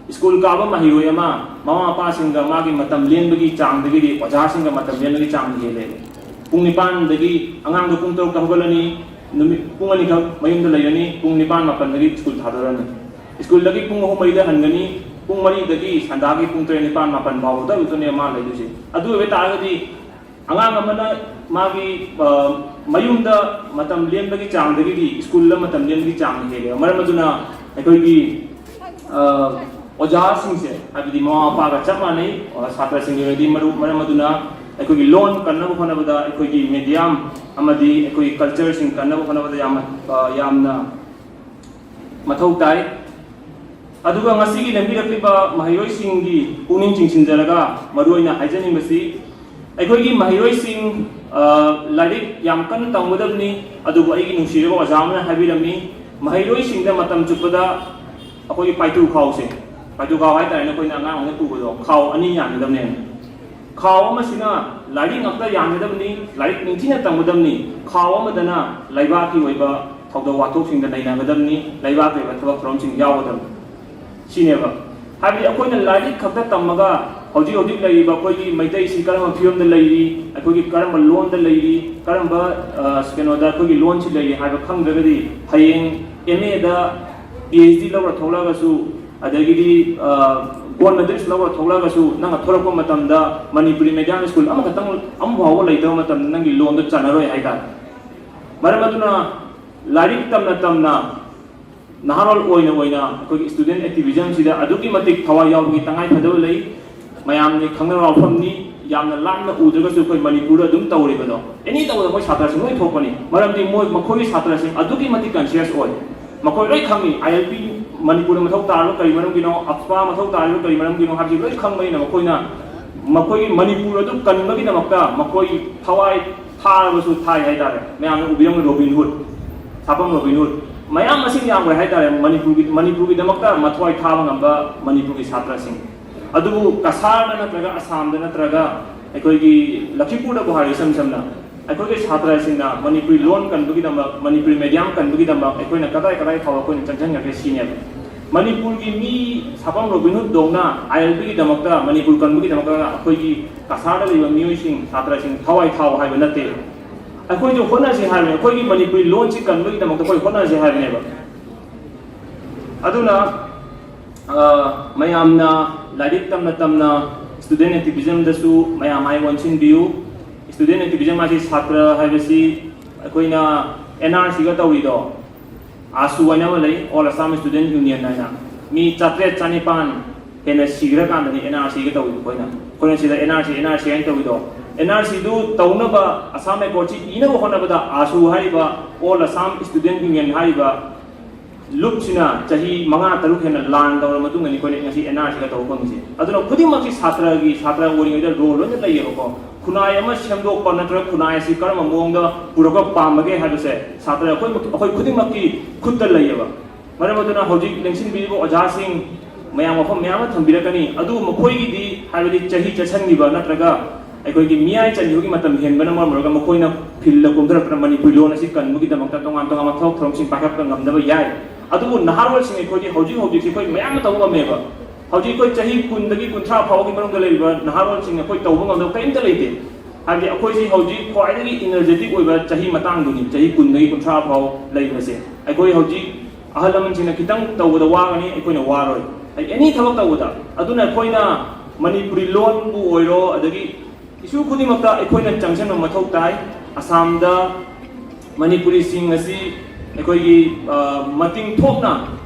ꯁ꯭ꯀꯨꯜ ꯀꯥꯕ ꯃꯍꯩꯔꯣꯏ ꯑꯃ ꯃꯃꯥ ꯃꯄꯥꯁꯤꯡꯒ ꯃꯥꯒꯤ ꯃꯇꯝ ꯂꯦꯟꯕꯒꯤ ꯆꯥꯡꯗꯒꯤꯗꯤ ꯑꯣꯖꯥꯁꯤꯡꯒ ꯃꯇꯝ ꯂꯦꯟꯕꯒꯤ ꯆꯥꯡꯅ ꯍꯦꯜꯂꯦ꯫ ꯄꯨꯡ ꯅꯤꯄꯥꯟꯗꯒꯤ ꯑꯉꯥꯡꯗꯣ ꯄꯨꯡ ꯇꯔꯨꯛꯇ ꯍꯧꯒꯠꯂꯅꯤ, ꯅꯨꯃꯤꯠ ꯄꯨꯡ ꯑꯅꯤꯈꯛ ꯃꯌꯨꯝꯗ ꯂꯩꯔꯅꯤ, ꯄꯨꯡ ꯅꯤꯄꯥꯟ ꯃꯥꯄꯟꯗꯒꯤ ꯁ꯭ꯀꯨꯜ ꯊꯥꯗꯣꯔꯅꯤ꯫ ꯁ꯭ꯀꯨꯜꯗꯒꯤ ꯄꯨꯡ ꯑꯍꯨꯝ ꯃꯔꯤꯗ ꯍꯟꯒꯅꯤ, ꯄꯨꯡ ꯃꯔꯤꯗꯒꯤ ꯁꯟꯗꯥꯒꯤ ꯄꯨꯡ ꯇꯔꯦꯠ ꯅꯤꯄꯥꯟ ꯃꯥꯄꯟ ꯐꯥꯎꯕꯗ ꯑꯗꯨꯅꯦ ꯃꯥ ꯂꯩꯗꯣꯏꯁꯦ꯫ ꯑꯗꯨ ꯑꯣꯏꯕ ꯇꯥꯔꯒꯗꯤ ꯑꯉꯥꯡ ꯑꯃꯅ ꯃꯥꯒꯤ, ꯑ, ꯃꯌꯨꯝꯗ ꯃꯇꯝ ꯂꯦꯟꯕꯒꯤ ꯆꯥꯡꯗꯒꯤꯗꯤ ꯁ꯭ꯀꯨꯜꯗ ꯃꯇꯝ ꯂꯦꯟꯕꯒꯤ ꯆꯥꯡꯅ ꯍꯦꯜꯂꯦꯕ꯫ ꯃꯔꯝ ꯑꯗꯨꯅ ꯑꯩꯈꯣꯏꯒꯤ, ꯑ, ꯑꯣꯖꯥꯁꯤꯡꯁꯦ, ꯍꯥꯏꯕꯗꯤ ꯃꯃꯥ ꯃꯄꯥꯒ ꯆꯞ ꯃꯥꯟꯅꯩ, ꯑ, ꯁꯥꯇ꯭ꯔꯁꯤꯡꯒꯤ ꯑꯣꯏꯅꯗꯤ ꯃꯔꯨꯞ, ꯃꯔꯝ ꯑꯗꯨꯅ ꯑꯩꯈꯣꯏꯒꯤ ꯂꯣꯟ ꯀꯟꯅꯕ ꯍꯣꯠꯅꯕꯗ, ꯑꯩꯈꯣꯏꯒꯤ ꯃꯦꯗꯤꯌꯝ ꯑꯃꯗꯤ ꯑꯩꯈꯣꯏꯒꯤ ꯀꯜꯆꯔꯁꯤꯡ ꯀꯟꯅꯕ ꯍꯣꯠꯅꯕꯗ ꯌꯥꯝꯅ, ꯑ, ꯌꯥꯝꯅ ꯃꯊꯧ ꯇꯥꯏ꯫ ꯑꯗꯨꯒ ꯉꯁꯤꯒꯤ ꯂꯦꯡꯕꯤꯔꯛꯂꯤꯕ ꯃꯍꯩꯔꯣꯏꯁꯤꯡꯒꯤ ꯄꯨꯛꯅꯤꯡ ꯆꯤꯡꯁꯤꯟꯖꯔꯒ ꯃꯔꯨꯑꯣꯏꯅ ꯍꯥꯏꯖꯅꯤꯡꯕꯁꯤ, ꯑꯩꯈꯣꯏꯒꯤ ꯃꯍꯩꯔꯣꯏꯁꯤꯡ, ꯑ, ꯂꯥꯏꯔꯤꯛ ꯌꯥꯝ ꯀꯟꯅ ꯇꯝꯒꯗꯕꯅꯤ, ꯑꯗꯨꯕꯨ ꯑꯩꯒꯤ ꯅꯨꯡꯁꯤꯔꯕ ꯑꯣꯖꯥ ꯑꯃꯅ ꯍꯥꯏꯕꯤꯔꯝꯃꯤ, ꯃꯍꯩꯔꯣꯏꯁꯤꯡꯗ ꯃꯇꯝ ꯆꯨꯞꯄꯗ ꯑꯩꯈꯣꯏꯒꯤ ꯄꯥꯏꯇꯨ ꯈꯥꯎꯁꯦ, ꯄꯥꯏꯇꯨ ꯈꯥꯎ ꯍꯥꯏꯇꯥꯔꯦꯅꯦ, ꯑꯩꯈꯣꯏꯅ ꯑꯉꯥꯡ ꯑꯣꯏꯅ ꯄꯨꯕꯗꯣ, ꯈꯥꯎ ꯑꯅꯤ ꯌꯥꯟꯒꯗꯕꯅꯦꯅ꯫ ꯈꯥꯎ ꯑꯃꯁꯤꯅ ꯂꯥꯏꯔꯤꯛ ꯉꯥꯛꯇ ꯌꯥꯟꯒꯗꯕꯅꯤ, ꯂꯥꯏꯔꯤꯛ ꯅꯤꯡꯊꯤꯅ ꯇꯝꯒꯗꯕꯅꯤ, ꯈꯥꯎ ꯑꯃꯗꯅ ꯂꯩꯕꯥꯛꯀꯤ ꯑꯣꯏꯕ ꯊꯧꯗꯣꯛ ꯋꯥꯊꯣꯛꯁꯤꯡꯗ ꯅꯩꯅꯒꯗꯕꯅꯤ, ꯂꯩꯕꯥꯛꯀꯤ ꯑꯣꯏꯕ ꯊꯕꯛ ꯊꯧꯔꯝꯁꯤꯡ ꯌꯥꯎꯒꯗꯕꯅꯤ꯫ ꯁꯤꯅꯦꯕ꯫ ꯍꯥꯏꯕꯗꯤ ꯑꯩꯈꯣꯏꯅ ꯂꯥꯏꯔꯤꯛ ꯈꯛꯇ ꯇꯝꯃꯒ ꯍꯧꯖꯤꯛ ꯍꯧꯖꯤꯛ ꯂꯩꯔꯤꯕ ꯑꯩꯈꯣꯏꯒꯤ ꯃꯩꯇꯩꯁꯤ ꯀꯔꯝꯕ ꯐꯤꯕꯝꯗ ꯂꯩꯔꯤ, ꯑꯩꯈꯣꯏꯒꯤ ꯀꯔꯝꯕ ꯂꯣꯟꯗ ꯂꯩꯔꯤ, ꯀꯔꯝꯕ, ꯑ, ꯀꯩꯅꯣꯗ ꯑꯩꯈꯣꯏꯒꯤ ꯂꯣꯟꯁꯤ ꯂꯩꯔꯤ ꯍꯥꯏꯕ ꯈꯪꯗ꯭ꯔꯒꯗꯤ ꯍꯌꯦꯡ ꯑꯦꯝ ꯑꯦꯗ ꯄꯤ ꯑꯩꯆ ꯗꯤ ꯂꯧꯔ ꯊꯣꯛꯂꯛꯑꯒꯁꯨ, ꯑꯗꯒꯤꯗꯤ, ꯑ, ꯒꯣꯜ ꯃꯦꯗꯜꯁ ꯂꯧꯔ ꯊꯣꯛꯂꯛꯑꯒꯁꯨ ꯅꯪꯅ ꯊꯣꯛꯂꯛꯄ ꯃꯇꯝꯗ ꯃꯅꯤꯄꯨꯔꯤ ꯃꯦꯗꯤꯌꯝ ꯁ꯭ꯀꯨꯜ ꯑꯃꯈꯛꯇꯪ ꯑꯃ ꯐꯥꯎꯕ ꯂꯩꯇꯕ ꯃꯇꯝꯗ ꯅꯪꯒꯤ ꯂꯣꯟꯗꯣ ꯆꯠꯅꯔꯣꯏ ꯍꯥꯏꯇꯥꯔꯦ꯫ ꯃꯔꯝ ꯑꯗꯨꯅ ꯂꯥꯏꯔꯤꯛ ꯇꯝꯅ ꯇꯝꯅ ꯅꯍꯥꯔꯣꯜ ꯑꯣꯏꯅ ꯑꯣꯏꯅ ꯑꯩꯈꯣꯏꯒꯤ ꯁ꯭ꯇꯨꯗꯦꯟ ꯑꯦꯛꯇꯤꯚꯤꯖꯝꯁꯤꯗ ꯑꯗꯨꯛꯀꯤ ꯃꯇꯤꯛ ꯊꯋꯥꯏ ꯌꯥꯎꯕꯒꯤ ꯇꯉꯥꯏꯐꯗꯕ ꯂꯩ꯫ ꯃꯌꯥꯝꯅ ꯈꯪꯅꯕ ꯋꯥꯐꯝꯅꯤ, ꯌꯥꯝꯅ ꯂꯥꯞꯅ ꯎꯗ꯭ꯔꯒꯁꯨ ꯑꯩꯈꯣꯏ ꯃꯅꯤꯄꯨꯔꯗ ꯑꯗꯨꯝ ꯇꯧꯔꯤꯕꯗꯣ, ꯑꯦꯅꯤ ꯇꯧꯕꯗ ꯑꯩꯈꯣꯏ ꯁꯥꯇ꯭ꯔꯁꯤꯡ ꯂꯣꯏ ꯊꯣꯛꯄꯅꯤ꯫ ꯃꯔꯝꯗꯤ ꯃꯣꯏ, ꯃꯈꯣꯏꯒꯤ ꯁꯥꯇ꯭ꯔꯁꯤꯡ ꯑꯗꯨꯛꯀꯤ ꯃꯇꯤꯛ ꯀꯟꯁꯤꯌꯁ ꯑꯣꯏ꯫ ꯃꯈꯣꯏ ꯂꯣꯏ ꯈꯪꯉꯤ, ꯑꯥꯏ ꯑꯦꯜ ꯄꯤ ꯃꯅꯤꯄꯨꯔꯗ ꯃꯊꯧ ꯇꯥꯔꯤꯕ ꯀꯔꯤ ꯃꯔꯝꯒꯤꯅꯣ, ꯑꯞꯁꯄꯥ ꯃꯊꯧ ꯇꯥꯔꯤꯕ ꯀꯔꯤ ꯃꯔꯝꯒꯤꯅꯣ ꯍꯥꯏꯕꯁꯤ ꯂꯣꯏ ꯈꯪꯕꯅꯤꯅ ꯃꯈꯣꯏꯅ, ꯃꯈꯣꯏꯒꯤ ꯃꯅꯤꯄꯨꯔ ꯑꯗꯨ ꯀꯟꯕꯒꯤꯗꯃꯛꯇ ꯃꯈꯣꯏ ꯊꯋꯥꯏ ꯊꯥꯔꯕꯁꯨ ꯊꯥꯏ ꯍꯥꯏꯇꯥꯔꯦ꯫ ꯃꯌꯥꯝꯅ ꯎꯕꯤꯔꯝꯒꯅꯤ ꯔꯣꯕꯤꯟ ꯍꯨꯗ, ꯁꯥꯄꯝ ꯔꯣꯕꯤꯟ ꯍꯨꯗ꯫ ꯃꯌꯥꯝ ꯃꯁꯤꯡ ꯌꯥꯝꯈ꯭ꯔꯦ ꯍꯥꯏꯇꯥꯔꯦ꯫ ꯃꯅꯤꯄꯨꯔꯒꯤ, ꯃꯅꯤꯄꯨꯔꯒꯤꯗꯃꯛꯇ ꯃꯊ꯭ꯋꯥꯏ ꯊꯥꯕ ꯉꯝꯕ ꯃꯅꯤꯄꯨꯔꯒꯤ ꯁꯥꯇ꯭ꯔꯁꯤꯡ꯫ ꯑꯗꯨꯕꯨ ꯀꯁꯥꯔꯗ ꯅꯠꯇ꯭ꯔꯒ ꯑꯁꯥꯝꯗ ꯅꯠꯇ꯭ꯔꯒ ꯑꯩꯈꯣꯏꯒꯤ ꯂꯈꯤꯄꯨꯔꯗꯕꯨ ꯍꯥꯏꯔꯣ, ꯏꯁꯝ ꯁꯝꯅ ꯑꯩꯈꯣꯏꯒꯤ ꯁꯥꯇ꯭ꯔꯁꯤꯡꯅ ꯃꯅꯤꯄꯨꯔꯤ ꯂꯣꯟ ꯀꯟꯕꯒꯤꯗꯃꯛ, ꯃꯅꯤꯄꯨꯔꯤ ꯃꯦꯗꯤꯌꯝ ꯀꯟꯕꯒꯤꯗꯃꯛ ꯑꯩꯈꯣꯏꯅ ꯀꯗꯥꯏ ꯀꯗꯥꯏ ꯐꯥꯎꯕ ꯑꯩꯈꯣꯏꯅ ꯆꯪꯁꯤꯟꯒꯗꯒꯦ ꯁꯤꯅꯦꯕ꯫ ꯃꯅꯤꯄꯨꯔꯒꯤ ꯃꯤ ꯁꯥꯄꯝ ꯔꯣꯕꯤꯟ ꯍꯨꯗ ꯗꯧꯅ ꯑꯥꯏ ꯑꯦꯜ ꯄꯤꯒꯤꯗꯃꯛꯇ, ꯃꯅꯤꯄꯨꯔ ꯀꯟꯕꯒꯤꯗꯃꯛꯇ ꯑꯩꯈꯣꯏꯒꯤ ꯀꯁꯥꯔꯗ ꯂꯩꯕ ꯃꯤꯑꯣꯏꯁꯤꯡ, ꯁꯥꯇ꯭ꯔꯁꯤꯡ ꯊꯋꯥꯏ ꯊꯥꯎ ꯍꯥꯏꯕ ꯅꯠꯇꯦ꯫ ꯑꯩꯈꯣꯏꯁꯨ ꯍꯣꯠꯅꯁꯤ ꯍꯥꯏꯕꯅꯤ, ꯑꯩꯈꯣꯏꯒꯤ ꯃꯅꯤꯄꯨꯔꯤ ꯂꯣꯟꯁꯤ ꯀꯟꯕꯒꯤꯗꯃꯛꯇ ꯑꯩꯈꯣꯏ ꯍꯣꯠꯅꯁꯤ ꯍꯥꯏꯕꯅꯦꯕ꯫ ꯑꯗꯨꯅ ꯃꯌꯥꯝꯅ ꯂꯥꯏꯔꯤꯛ ꯇꯝꯅ ꯇꯝꯅ student activism ꯗꯁꯨ ꯃꯌꯥꯝ ꯃꯥꯏ ꯑꯣꯟꯁꯤꯟꯕꯤꯌꯨ꯫ Student activism ꯍꯥꯏꯁꯤ, ꯁꯥꯇ꯭ꯔ ꯍꯥꯏꯕꯁꯤ ꯑꯩꯈꯣꯏꯅ N R C ꯒ ꯇꯧꯔꯤꯗꯣ, ꯑꯥꯁꯨ ꯍꯥꯏꯅ ꯑꯃ ꯂꯩ, All Assam Student Union ꯍꯥꯏꯅ꯫ ꯃꯤ ꯆꯥꯇ꯭ꯔꯦꯠ ꯆꯥꯅꯤꯄꯥꯟ ꯍꯦꯟꯅ ꯁꯤꯈ꯭ꯔꯀꯥꯟꯗꯅꯤ N R C ꯒ ꯇꯧꯔꯤꯗꯣ ꯑꯩꯈꯣꯏꯅ꯫ ꯑꯩꯈꯣꯏꯅ ꯁꯤꯗ N R C, N R C ꯍꯥꯏꯅ ꯇꯧꯔꯤꯗꯣ꯫ N R C ꯗꯨ ꯇꯧꯅꯕ, Assam Accord ꯁꯤ ꯏꯅꯕ ꯍꯣꯠꯅꯕꯗ, ꯑꯥꯁꯨ ꯍꯥꯏꯔꯤꯕ, All Assam Student Union ꯍꯥꯏꯔꯤꯕ ꯂꯨꯞꯁꯤꯅ ꯆꯍꯤ ꯃꯉꯥ ꯇꯔꯨꯛ ꯍꯦꯟꯅ ꯂꯥꯟ ꯇꯧꯔꯕ ꯃꯇꯨꯡꯗꯅꯤ ꯑꯩꯈꯣꯏꯅ ꯉꯁꯤ N R C ꯒ ꯇꯧꯕ ꯐꯪꯉꯤꯁꯦ꯫ ꯑꯗꯨꯅ ꯈꯨꯗꯤꯡꯃꯛꯁꯤ ꯁꯥꯇ꯭ꯔꯒꯤ, ꯁꯥꯇ꯭ꯔ ꯑꯣꯏꯔꯤꯉꯩꯗ role ꯂꯣꯏꯅ ꯂꯩꯌꯦꯕꯀꯣ꯫ ꯈꯨꯟꯅꯥꯏ ꯑꯃ ꯁꯦꯝꯗꯣꯛꯄ ꯅꯠꯇ꯭ꯔꯒ ꯈꯨꯟꯅꯥꯏ ꯑꯁꯤ ꯀꯔꯝꯕ ꯃꯑꯣꯡꯗ ꯄꯨꯔꯛꯄ ꯄꯥꯝꯕꯒꯦ ꯍꯥꯏꯕꯁꯦ ꯁꯥꯇ꯭ꯔ ꯑꯩꯈꯣꯏ, ꯑꯩꯈꯣꯏ ꯈꯨꯗꯤꯡꯃꯛꯀꯤ ꯈꯨꯠꯇ ꯂꯩꯌꯦꯕ꯫ ꯃꯔꯝ ꯑꯗꯨꯅ ꯍꯧꯖꯤꯛ ꯂꯦꯡꯁꯤꯟꯕꯤꯔꯤꯕ ꯑꯣꯖꯥꯁꯤꯡ, ꯃꯌꯥꯝ ꯋꯥꯐꯝ ꯃꯌꯥꯝ ꯑꯃ ꯊꯝꯕꯤꯔꯛꯀꯅꯤ꯫ ꯑꯗꯨꯕꯨ ꯃꯈꯣꯏꯒꯤꯗꯤ, ꯍꯥꯏꯕꯗꯤ ꯆꯍꯤ ꯆꯠꯁꯤꯟꯈꯤꯕ ꯅꯠꯇ꯭ꯔꯒ ꯑꯩꯈꯣꯏꯒꯤ ꯃꯤꯌꯥꯏ ꯆꯟꯈꯤꯕꯒꯤ ꯃꯇꯝ ꯍꯦꯟꯕꯅ ꯃꯔꯝ ꯑꯣꯏꯔꯒ ꯃꯈꯣꯏꯅ field ꯀꯨꯝꯊꯔꯛꯇꯅ ꯃꯅꯤꯄꯨꯔꯤ ꯂꯣꯟ ꯑꯁꯤ ꯀꯟꯕꯒꯤꯗꯃꯛꯇ ꯇꯣꯉꯥꯟ ꯇꯣꯉꯥꯟꯕ ꯊꯕꯛ ꯊꯧꯔꯝꯁꯤꯡ ꯄꯥꯏꯈꯠꯄ ꯉꯝꯗꯕ ꯌꯥꯏ꯫ ꯑꯗꯨꯕꯨ ꯅꯍꯥꯔꯣꯜꯁꯤꯡ ꯑꯩꯈꯣꯏꯗꯤ ꯍꯧꯖꯤꯛ ꯍꯧꯖꯤꯛꯁꯤ ꯑꯩꯈꯣꯏ ꯃꯌꯥꯝ ꯑꯃ ꯇꯧꯕ ꯉꯝꯃꯦꯕ꯫ ꯍꯧꯖꯤꯛ ꯑꯩꯈꯣꯏ ꯆꯍꯤ ꯀꯨꯟꯗꯒꯤ ꯀꯨꯟꯊ꯭ꯔꯥ ꯐꯥꯎꯒꯤ ꯃꯅꯨꯡꯗ ꯂꯩꯔꯤꯕ ꯅꯍꯥꯔꯣꯜꯁꯤꯡ ꯑꯩꯈꯣꯏ ꯇꯧꯕ ꯉꯝꯗꯕ ꯀꯔꯤꯝꯇ ꯂꯩꯇꯦ꯫ ꯍꯥꯏꯕꯗꯤ ꯑꯩꯈꯣꯏꯁꯤ ꯍꯧꯖꯤꯛ ꯈ꯭ꯋꯥꯏꯗꯒꯤ energetic ꯑꯣꯏꯕ ꯆꯍꯤ ꯃꯇꯥꯡꯗꯨꯅꯤ, ꯆꯍꯤ ꯀꯨꯟꯗꯒꯤ ꯀꯨꯟꯊ꯭ꯔꯥ ꯐꯥꯎ ꯂꯩꯕꯁꯦ꯫ ꯑꯩꯈꯣꯏ ꯍꯧꯖꯤꯛ ꯑꯍꯜ ꯂꯃꯟꯁꯤꯡꯅ ꯈꯤꯇꯪ ꯇꯧꯕꯗ ꯋꯥꯒꯅꯤ, ꯑꯩꯈꯣꯏꯅ ꯋꯥꯔꯣꯏ꯫ ꯍꯥꯏꯗꯤ any ꯊꯕꯛ ꯇꯧꯕꯗ꯫ ꯑꯗꯨꯅ ꯑꯩꯈꯣꯏꯅ ꯃꯅꯤꯄꯨꯔꯤ ꯂꯣꯟꯕꯨ ꯑꯣꯏꯔꯣ, ꯑꯗꯒꯤ issue ꯈꯨꯗꯤꯡꯃꯛꯇ ꯑꯩꯈꯣꯏꯅ ꯆꯪꯁꯤꯟꯕ ꯃꯊꯧ ꯇꯥꯏ꯫ ꯑꯁꯥꯝꯗ ꯃꯅꯤꯄꯨꯔꯤꯁꯤꯡ ꯑꯁꯤ ꯑꯩꯈꯣꯏꯒꯤ, ꯑ, ꯃꯇꯤꯡ ꯊꯣꯛꯅ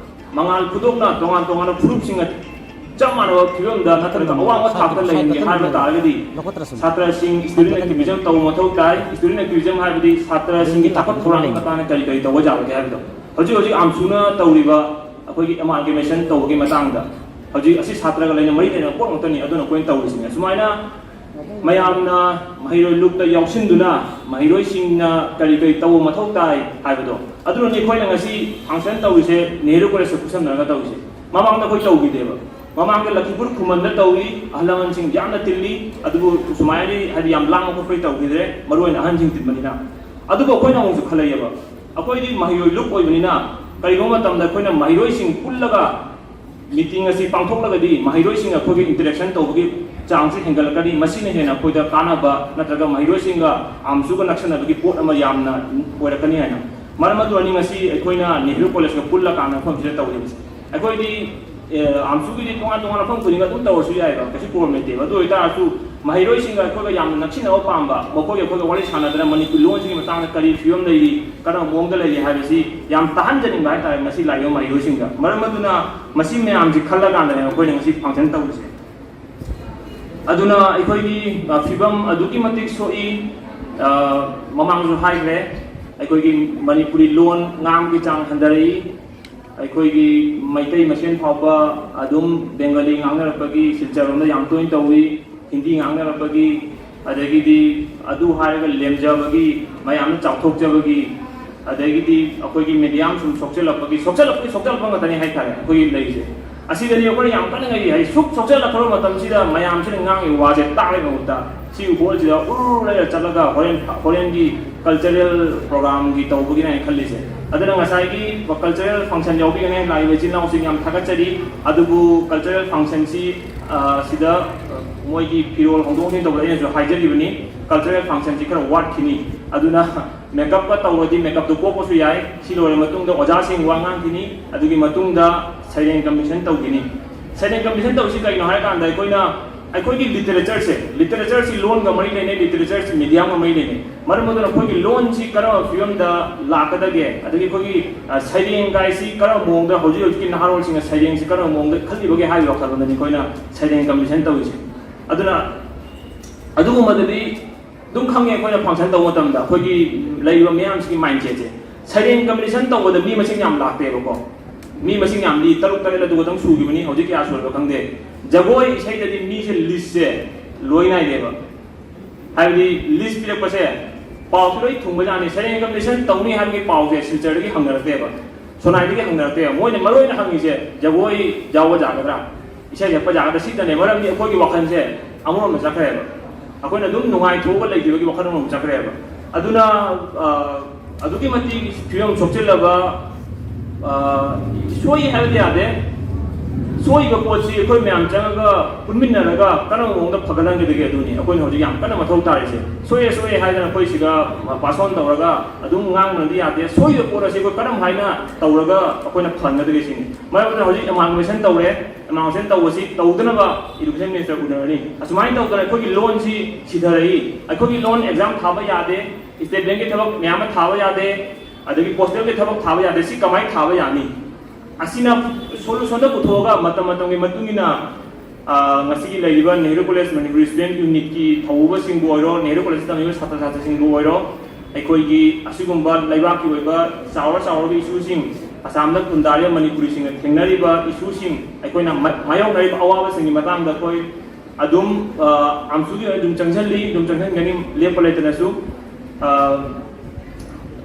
ꯃꯉꯥꯜ ꯐꯨꯗꯣꯛꯅ ꯇꯣꯉꯥꯟ ꯇꯣꯉꯥꯟꯕ ꯐꯨꯔꯨꯞꯁꯤꯡꯒ ꯆꯞ ꯃꯥꯟꯅꯕ ꯐꯤꯕꯝꯗ ꯅꯠꯇ꯭ꯔꯒ ꯑꯋꯥꯡꯕ ꯊꯥꯛꯇ ꯂꯩꯍꯟꯒꯦ ꯍꯥꯏꯕ ꯇꯥꯔꯒꯗꯤ ꯁꯥꯇ꯭ꯔꯁꯤꯡ student activism ꯇꯧꯕ ꯃꯊꯧ ꯇꯥꯏ꯫ Student activism ꯍꯥꯏꯕꯗꯤ ꯁꯥꯇ꯭ꯔꯁꯤꯡꯒꯤ ꯆꯥꯎꯈꯠ ꯊꯧꯔꯥꯡꯒꯤ ꯃꯇꯥꯡꯗ ꯀꯔꯤ ꯀꯔꯤ ꯇꯧꯕ ꯌꯥꯕꯒꯦ ꯍꯥꯏꯕꯗꯣ꯫ ꯍꯧꯖꯤꯛ ꯍꯧꯖꯤꯛ ꯑꯥꯝꯁꯨꯅ ꯇꯧꯔꯤꯕ ꯑꯩꯈꯣꯏꯒꯤ amalgamation ꯇꯧꯕꯒꯤ ꯃꯇꯥꯡꯗ, ꯍꯧꯖꯤꯛ ꯑꯁꯤ ꯁꯥꯇ꯭ꯔꯒ ꯂꯩꯅ ꯃꯔꯤ ꯂꯩꯅꯕ ꯄꯣꯠ ꯉꯥꯛꯇꯅꯤ꯫ ꯑꯗꯨꯅ ꯑꯩꯈꯣꯏꯅ ꯇꯧꯔꯤꯁꯤꯅꯦ꯫ ꯁꯨꯃꯥꯏꯅ ꯃꯌꯥꯝꯅ ꯃꯍꯩꯔꯣꯏ ꯂꯨꯞꯇ ꯌꯥꯎꯁꯤꯟꯗꯨꯅ ꯃꯍꯩꯔꯣꯏꯁꯤꯡꯅ ꯀꯔꯤ ꯀꯔꯤ ꯇꯧꯕ ꯃꯊꯧ ꯇꯥꯏ ꯍꯥꯏꯕꯗꯣ꯫ ꯑꯗꯨꯅꯅꯤ ꯑꯩꯈꯣꯏꯅ ꯉꯁꯤ function ꯇꯧꯔꯤꯁꯦ, ꯅꯦꯍꯔꯨ ꯀꯣꯂꯦꯖꯇ ꯈꯨꯠꯁꯝꯅꯔꯒ ꯇꯧꯔꯤꯁꯦ꯫ ꯃꯃꯥꯡꯗ ꯑꯩꯈꯣꯏ ꯇꯧꯈꯤꯗꯦꯕ꯫ ꯃꯃꯥꯡꯗ ꯂꯈꯤꯄꯨꯔ ꯈꯨꯃꯟꯗ ꯇꯧꯏ, ꯑꯍꯜ ꯂꯃꯟꯁꯤꯡ ꯌꯥꯝꯅ ꯇꯤꯜꯂꯤ, ꯑꯗꯨꯕꯨ ꯁꯨꯃꯥꯏꯅꯗꯤ ꯍꯥꯏꯗꯤ ꯌꯥꯝ ꯂꯥꯡꯕ ꯈꯣꯠꯄꯗꯤ ꯇꯧꯈꯤꯗ꯭ꯔꯦ, ꯃꯔꯨ ꯑꯣꯏꯅ ꯑꯍꯟꯁꯤꯡ ꯇꯤꯟꯕꯅꯤꯅ꯫ ꯑꯗꯨꯕꯨ ꯑꯩꯈꯣꯏꯅ ꯑꯃꯨꯛꯁꯨ ꯈꯜꯂꯛꯑꯦꯕ, ꯑꯩꯈꯣꯏꯗꯤ ꯃꯍꯩꯔꯣꯏ ꯂꯨꯞ ꯑꯣꯏꯕꯅꯤꯅ ꯀꯔꯤꯒꯨꯝꯕ ꯃꯇꯝꯗ ꯑꯩꯈꯣꯏꯅ ꯃꯍꯩꯔꯣꯏꯁꯤꯡ ꯄꯨꯜꯂꯒ meeting ꯑꯁꯤ ꯄꯥꯡꯊꯣꯛꯂꯒꯗꯤ ꯃꯍꯩꯔꯣꯏꯁꯤꯡ ꯑꯩꯈꯣꯏꯒꯤ interaction ꯇꯧꯕꯒꯤ ꯆꯥꯡꯁꯤ ꯍꯦꯟꯒꯠꯂꯛꯀꯅꯤ, ꯃꯁꯤꯅ ꯍꯦꯟꯅ ꯑꯩꯈꯣꯏꯗ ꯀꯥꯟꯅꯕ ꯅꯠꯇ꯭ꯔꯒ ꯃꯍꯩꯔꯣꯏꯁꯤꯡꯒ ꯑꯥꯝꯁꯨꯒ ꯅꯛꯁꯟꯅꯕꯒꯤ ꯄꯣꯠ ꯑꯃ ꯌꯥꯝꯅ ꯑꯣꯏꯔꯛꯀꯅꯤ ꯍꯥꯏꯅ꯫ ꯃꯔꯝ ꯑꯗꯨꯅꯅꯤ ꯉꯁꯤ ꯑꯩꯈꯣꯏꯅ ꯅꯦꯍꯔꯨ ꯀꯣꯂꯦꯖꯀ ꯄꯨꯜꯂꯀꯥꯟꯗ ꯃꯐꯝꯁꯤꯗ ꯇꯧꯔꯤꯕꯁꯦ꯫ ꯑꯩꯈꯣꯏꯗꯤ ꯑꯦ, ꯑꯥꯝꯁꯨꯒꯤꯗꯤ ꯇꯣꯉꯥꯟ ꯇꯣꯉꯥꯟꯕ ꯃꯐꯝ ꯈꯨꯗꯤꯡꯃꯛ ꯑꯗꯨꯝ ꯇꯧꯔꯁꯨ ꯌꯥꯏꯕ, ꯀꯩꯁꯨ ꯄ꯭ꯔꯣꯕ꯭ꯂꯦꯝ ꯂꯩꯇꯦꯕ꯫ ꯑꯗꯨ ꯑꯣꯏꯇꯥꯔꯁꯨ ꯃꯍꯩꯔꯣꯏꯁꯤꯡꯒ ꯑꯩꯈꯣꯏꯒ ꯌꯥꯝꯅ ꯅꯛꯁꯤꯟꯅꯕ ꯄꯥꯝꯕ, ꯃꯈꯣꯏꯒ ꯑꯩꯈꯣꯏꯒ ꯋꯥꯔꯤ ꯁꯥꯟꯅꯗꯅ ꯃꯅꯤꯄꯨꯔꯤ ꯂꯣꯟꯁꯤꯒꯤ ꯃꯇꯥꯡꯗ ꯀꯔꯤ ꯐꯤꯕꯝ ꯂꯩꯔꯤ, ꯀꯔꯝꯕ ꯃꯑꯣꯡꯗ ꯂꯩꯔꯤ ꯍꯥꯏꯕꯁꯤ ꯌꯥꯝ ꯇꯥꯍꯟꯖꯅꯤꯡꯕ ꯍꯥꯏꯇꯥꯔꯦ ꯉꯁꯤ ꯂꯥꯛꯏꯕ ꯃꯍꯩꯔꯣꯏꯁꯤꯡꯗ꯫ ꯃꯔꯝ ꯑꯗꯨꯅ ꯃꯁꯤ ꯃꯌꯥꯝꯁꯤ ꯈꯜꯂꯀꯥꯟꯗꯅꯦ ꯑꯩꯈꯣꯏꯅ ꯉꯁꯤ ꯐꯪꯁꯟ ꯇꯧꯔꯤꯁꯦ꯫ ꯑꯗꯨꯅ ꯑꯩꯈꯣꯏꯒꯤ, ꯑ, ꯐꯤꯕꯝ ꯑꯗꯨꯛꯀꯤ ꯃꯇꯤꯛ ꯁꯣꯛꯏ꯫ ꯑ, ꯃꯃꯥꯡꯁꯨ ꯍꯥꯏꯈ꯭ꯔꯦ, ꯑꯩꯈꯣꯏꯒꯤ ꯃꯅꯤꯄꯨꯔꯤ ꯂꯣꯟ ꯉꯥꯡꯕꯒꯤ ꯆꯥꯡ ꯍꯟꯊꯔꯛꯏ꯫ ꯑꯩꯈꯣꯏꯒꯤ ꯃꯩꯇꯩ ꯃꯁꯦꯟ ꯐꯥꯎꯕ ꯑꯗꯨꯝ ꯕꯦꯡꯒꯥꯂꯤ ꯉꯥꯡꯅꯔꯛꯄꯒꯤ ꯁꯤꯜꯆꯔ ꯔꯣꯝꯗ ꯌꯥꯝ ꯇꯣꯏꯅ ꯇꯧꯏ, ꯍꯤꯟꯗꯤ ꯉꯥꯡꯅꯔꯛꯄꯒꯤ, ꯑꯗꯒꯤꯗꯤ ꯑꯗꯨ ꯍꯥꯏꯔꯒ ꯂꯦꯝꯖꯕꯒꯤ, ꯃꯌꯥꯝꯅ ꯆꯥꯎꯊꯣꯛꯆꯕꯒꯤ, ꯑꯗꯒꯤꯗꯤ ꯑꯩꯈꯣꯏꯒꯤ ꯃꯦꯗꯤꯌꯥ ꯑꯃ ꯁꯨꯝ ꯁꯣꯛꯆꯜꯂꯛꯄꯒꯤ, ꯁꯣꯛꯆꯜꯂꯛꯄꯒꯤ ꯁꯣꯛꯆꯜꯂꯛꯄ ꯉꯥꯛꯇꯅꯤ ꯍꯥꯏꯇꯥꯔꯦ ꯑꯩꯈꯣꯏꯒꯤ ꯂꯩꯔꯤꯁꯦ꯫ ꯑꯁꯤꯗꯗꯤ ꯑꯩꯈꯣꯏꯅ ꯌꯥꯝ ꯀꯟꯅ ꯉꯥꯏꯔꯤ ꯍꯥꯏ, ꯁꯨꯛ ꯁꯣꯛꯆꯜꯂꯛꯈ꯭ꯔꯕ ꯃꯇꯝꯁꯤꯗ ꯃꯌꯥꯝꯁꯤꯅ ꯉꯥꯡꯉꯤꯕ ꯋꯥꯁꯦ ꯇꯥꯕꯒꯤ ꯃꯍꯨꯠꯇ ꯁꯤ ꯍꯣꯜꯁꯤꯗ ꯎꯔꯨ ꯂꯩꯔ ꯆꯠꯂꯒ ꯍꯣꯔꯦꯟ, ꯍꯣꯔꯦꯟꯒꯤ ꯀꯜꯆꯔꯦꯜ ꯄ꯭ꯔꯣꯒ꯭ꯔꯥꯝꯒꯤ ꯇꯧꯕꯒꯤꯅꯦ ꯑꯩꯅ ꯈꯜꯂꯤꯁꯦ꯫ ꯑꯗꯨꯅ ꯉꯁꯥꯏꯒꯤ ꯀꯜꯆꯔꯦꯜ ꯐꯪꯁꯟ ꯌꯥꯎꯕꯤꯒꯅꯤ ꯂꯥꯛꯏꯕ ꯏꯆꯤꯜ ꯏꯅꯥꯎꯁꯤꯡ ꯌꯥꯝ ꯊꯥꯒꯠꯆꯔꯤ꯫ ꯑꯗꯨꯕꯨ ꯀꯜꯆꯔꯦꯜ ꯐꯪꯁꯟꯁꯤ, ꯑ, ꯁꯤꯗ, ꯑ, ꯃꯣꯏꯒꯤ ꯐꯤꯔꯣꯜ ꯍꯣꯡꯗꯣꯛ ꯍꯣꯡꯖꯤꯟ ꯇꯧꯕꯗ ꯑꯩꯅꯁꯨ ꯍꯥꯏꯖꯔꯤꯕꯅꯤ, ꯀꯜꯆꯔꯦꯜ ꯐꯪꯁꯟꯁꯤ ꯈꯔ ꯋꯥꯠꯈꯤꯅꯤ꯫ ꯑꯗꯨꯅ ꯃꯦꯀꯞꯀ ꯇꯧꯔꯗꯤ ꯃꯦꯀꯞꯇꯨ ꯀꯣꯛꯄꯁꯨ ꯌꯥꯏ꯫ ꯁꯤ ꯂꯣꯏꯔ ꯃꯇꯨꯡꯗ ꯑꯣꯖꯥꯁꯤꯡ ꯋꯥ ꯉꯥꯡꯈꯤꯅꯤ꯫ ꯑꯗꯨꯒꯤ ꯃꯇꯨꯡꯗ ꯁꯩꯔꯦꯡ ꯀꯝꯄꯤꯇꯤꯁꯟ ꯇꯧꯈꯤꯅꯤ꯫ ꯁꯩꯔꯦꯡ ꯀꯝꯄꯤꯇꯤꯁꯟ ꯇꯧꯔꯤꯁꯤ ꯀꯩꯅꯣ ꯍꯥꯏꯔꯀꯥꯟꯗ ꯑꯩꯈꯣꯏꯅ ꯑꯩꯈꯣꯏꯒꯤ ꯂꯤꯇꯔꯦꯆꯔꯁꯦ, ꯂꯤꯇꯔꯦꯆꯔꯁꯤ ꯂꯣꯟꯒ ꯃꯔꯤ ꯂꯩꯅꯩ, ꯂꯤꯇꯔꯦꯆꯔꯁꯤ ꯃꯤꯗꯤꯌꯥꯒ ꯃꯔꯤ ꯂꯩꯅꯩ꯫ ꯃꯔꯝ ꯑꯗꯨꯅ ꯑꯩꯈꯣꯏꯒꯤ ꯂꯣꯟꯁꯤ ꯀꯔꯝꯕ ꯐꯤꯕꯝꯗ ꯂꯥꯛꯀꯗꯒꯦ, ꯑꯗꯒꯤ ꯑꯩꯈꯣꯏꯒꯤ, ꯑ, ꯁꯩꯔꯦꯡ ꯀꯥꯏꯁꯤ ꯀꯔꯝꯕ ꯃꯑꯣꯡꯗ ꯍꯧꯖꯤꯛ ꯍꯧꯖꯤꯛꯀꯤ ꯅꯍꯥꯔꯣꯜꯁꯤꯡꯅ ꯁꯩꯔꯦꯡꯁꯤ ꯀꯔꯝꯕ ꯃꯑꯣꯡꯗ ꯈꯜꯂꯤꯕꯒꯦ ꯍꯥꯏꯕꯒꯤ ꯋꯥꯈꯜꯂꯣꯟꯗꯅꯤ ꯑꯩꯈꯣꯏꯅ ꯁꯩꯔꯦꯡ ꯀꯝꯄꯤꯇꯤꯁꯟ ꯇꯧꯔꯤꯁꯦ꯫ ꯑꯗꯨꯅ ꯑꯗꯨꯒꯨꯝꯕꯗꯗꯤ ꯑꯗꯨꯝ ꯈꯪꯉꯦ ꯑꯩꯈꯣꯏꯅ ꯐꯪꯁꯟ ꯇꯧꯕ ꯃꯇꯝꯗ ꯑꯩꯈꯣꯏꯒꯤ ꯂꯩꯔꯤꯕ ꯃꯤꯌꯥꯝꯁꯤꯒꯤ ꯃꯥꯏꯟꯁꯦꯠꯁꯦ꯫ ꯁꯩꯔꯦꯡ ꯀꯝꯄꯤꯇꯤꯁꯟ ꯇꯧꯕꯗ ꯃꯤ ꯃꯁꯤꯡ ꯌꯥꯝ ꯂꯥꯛꯇꯦꯕꯀꯣ꯫ ꯃꯤ ꯃꯁꯤꯡ ꯌꯥꯝ, ꯃꯤ ꯇꯔꯨꯛ ꯇꯔꯦꯠ ꯑꯗꯨ ꯈꯛꯇꯪ ꯁꯨꯈꯤꯕꯅꯤ, ꯍꯧꯖꯤꯛ ꯀꯌꯥ ꯁꯨꯔꯕ ꯈꯪꯗꯦ꯫ ꯖꯒꯣꯏ ꯏꯁꯩꯗꯗꯤ ꯃꯤꯁꯦ ꯂꯤꯁꯁꯦ ꯂꯣꯏ ꯅꯥꯏꯗꯦꯕ꯫ ꯍꯥꯏꯕꯗꯤ ꯂꯤꯁ ꯄꯤꯔꯛꯄꯁꯦ ꯄꯥꯎꯁꯨ ꯂꯣꯏ ꯊꯨꯡꯕꯖꯥꯠꯅꯤ꯫ ꯁꯩꯔꯦꯡ ꯀꯝꯄꯤꯇꯤꯁꯟ ꯇꯧꯅꯤ ꯍꯥꯏꯕꯒꯤ ꯄꯥꯎꯁꯦ ꯁꯤꯜꯆꯔꯗꯒꯤ ꯍꯪꯅꯔꯛꯇꯦꯕ, ꯁꯣꯅꯥꯏꯗꯒꯤ ꯍꯪꯅꯔꯛꯇꯦꯕ꯫ ꯃꯣꯏꯅ ꯃꯔꯨ ꯑꯣꯏꯅ ꯍꯪꯉꯤꯁꯦ ꯖꯒꯣꯏ ꯌꯥꯎꯕ ꯌꯥꯒꯗ꯭ꯔꯥ, ꯏꯁꯩ ꯁꯛꯄ ꯌꯥꯒꯗ꯭ꯔꯥ, ꯁꯤꯗꯅꯦ꯫ ꯃꯔꯝꯗꯤ ꯑꯩꯈꯣꯏꯒꯤ ꯋꯥꯈꯜꯁꯦ ꯑꯃꯔꯣꯝꯗ ꯆꯠꯈ꯭ꯔꯦꯕ꯫ ꯑꯩꯈꯣꯏꯅ ꯑꯗꯨꯝ ꯅꯨꯡꯉꯥꯏꯊꯣꯛꯑꯒ ꯂꯩꯈꯤꯕꯒꯤ ꯋꯥꯈꯜ ꯑꯃꯔꯣꯝꯗ ꯆꯠꯈ꯭ꯔꯦꯕ꯫ ꯑꯗꯨꯅ, ꯑ, ꯑꯗꯨꯛꯀꯤ ꯃꯇꯤꯛ ꯐꯤꯕꯝ ꯁꯣꯛꯆꯤꯜꯂꯕ, ꯑ, ꯁꯣꯏ ꯍꯥꯏꯕꯗꯤ ꯌꯥꯗꯦ꯫ ꯁꯣꯏꯕ ꯄꯣꯠꯁꯤ ꯑꯩꯈꯣꯏ ꯃꯌꯥꯝ ꯆꯪꯉꯒ ꯄꯨꯟꯃꯤꯟꯅꯔꯒ ꯀꯔꯝꯕ ꯃꯑꯣꯡꯗ ꯐꯒꯠꯍꯟꯒꯗꯒꯦ, ꯑꯗꯨꯅꯤ ꯑꯩꯈꯣꯏꯅ ꯍꯧꯖꯤꯛ ꯌꯥꯝ ꯀꯟꯅ ꯃꯊꯧ ꯇꯥꯔꯤꯁꯦ꯫ ꯁꯣꯏꯔꯦ ꯁꯣꯏꯔꯦ ꯍꯥꯏꯗꯅ ꯑꯩꯈꯣꯏ ꯁꯤꯗ ꯄꯥꯁ ꯑꯣꯟ ꯇꯧꯔꯒ ꯑꯗꯨꯝ ꯉꯥꯡꯕꯅꯗꯤ ꯌꯥꯗꯦ꯫ ꯁꯣꯏꯕ ꯄꯣꯠ ꯑꯁꯤ ꯑꯩꯈꯣꯏ ꯀꯔꯝ ꯍꯥꯏꯅ ꯇꯧꯔꯒ ꯑꯩꯈꯣꯏꯅ ꯐꯍꯟꯒꯗꯒꯦ ꯁꯤꯅꯤ꯫ ꯃꯔꯝ ꯑꯗꯨꯅ ꯍꯧꯖꯤꯛ ꯑꯦꯃꯥꯜꯒꯃꯦꯁꯟ ꯇꯧꯔꯦ, ꯑꯦꯃꯥꯜꯒꯃꯦꯁꯟ ꯇꯧꯕꯁꯤ ꯇꯧꯗꯅꯕ ꯏꯗꯨꯀꯦꯁꯟ ꯃꯤꯅꯤꯁꯇꯔ ꯎꯅꯔꯅꯤ꯫ ꯑꯁꯨꯃꯥꯏꯅ ꯇꯧꯗꯅ ꯑꯩꯈꯣꯏꯒꯤ ꯂꯣꯟꯁꯤ ꯁꯤꯊꯔꯛꯏ꯫ ꯑꯩꯈꯣꯏꯒꯤ ꯂꯣꯟ ꯑꯦꯛꯖꯥꯝ ꯊꯥꯕ ꯌꯥꯗꯦ, ꯁ꯭ꯇꯦꯠ ꯕꯦꯡꯛꯀꯤ ꯊꯕꯛ ꯃꯌꯥꯝ ꯑꯃ ꯊꯥꯕ ꯌꯥꯗꯦ, ꯑꯗꯒꯤ ꯄꯣꯁꯇꯦꯜꯒꯤ ꯊꯕꯛ ꯊꯥꯕ ꯌꯥꯗꯦ꯫ ꯁꯤ ꯀꯃꯥꯏꯅ ꯊꯥꯕ ꯌꯥꯅꯤ? ꯑꯁꯤꯅ ꯁꯣꯂꯨꯁꯟꯗ ꯄꯨꯊꯣꯛꯑꯒ ꯃꯇꯝ ꯃꯇꯝꯒꯤ ꯃꯇꯨꯡ ꯏꯟꯅ, ꯑ, ꯉꯁꯤꯒꯤ ꯂꯩꯔꯤꯕ ꯅꯦꯍꯔꯨ ꯀꯣꯂꯦꯖ ꯃꯅꯤꯄꯨꯔꯤ ꯁ꯭ꯇꯨꯗꯦꯟꯠ ꯌꯨꯅꯤꯠꯀꯤ ꯊꯧꯑꯣꯕꯁꯤꯡꯕꯨ ꯑꯣꯏꯔꯣ, ꯅꯦꯍꯔꯨ ꯀꯣꯂꯦꯖꯇ ꯇꯝꯂꯤꯕ ꯁꯥꯇ꯭ꯔ ꯁꯥꯇ꯭ꯔꯤꯁꯤꯡꯕꯨ ꯑꯣꯏꯔꯣ, ꯑꯩꯈꯣꯏꯒꯤ ꯑꯁꯤꯒꯨꯝꯕ ꯂꯩꯕꯥꯛꯀꯤ ꯑꯣꯏꯕ ꯆꯥꯎꯔ ꯆꯥꯎꯔꯕ ꯏꯁꯨꯁꯤꯡ, ꯑꯁꯥꯝꯗ ꯈꯨꯟꯗꯥꯔꯤꯕ ꯃꯅꯤꯄꯨꯔꯤꯁꯤꯡꯅ ꯊꯦꯡꯅꯔꯤꯕ ꯏꯁꯨꯁꯤꯡ, ꯑꯩꯈꯣꯏꯅ ꯃꯥ-, ꯃꯥꯌꯣꯛꯅꯔꯤꯕ ꯑꯋꯥꯕꯁꯤꯡꯒꯤ ꯃꯇꯥꯡꯗ ꯑꯩꯈꯣꯏ ꯑꯗꯨꯝ, ꯑ, ꯑꯥꯝꯁꯨꯒꯤ ꯑꯣꯏꯅ ꯑꯗꯨꯝ ꯆꯪꯁꯤꯜꯂꯤ, ꯑꯗꯨꯝ ꯆꯪꯁꯤꯟꯒꯅꯤ ꯂꯦꯞꯄ ꯂꯩꯇꯅꯁꯨ꯫ ꯑ,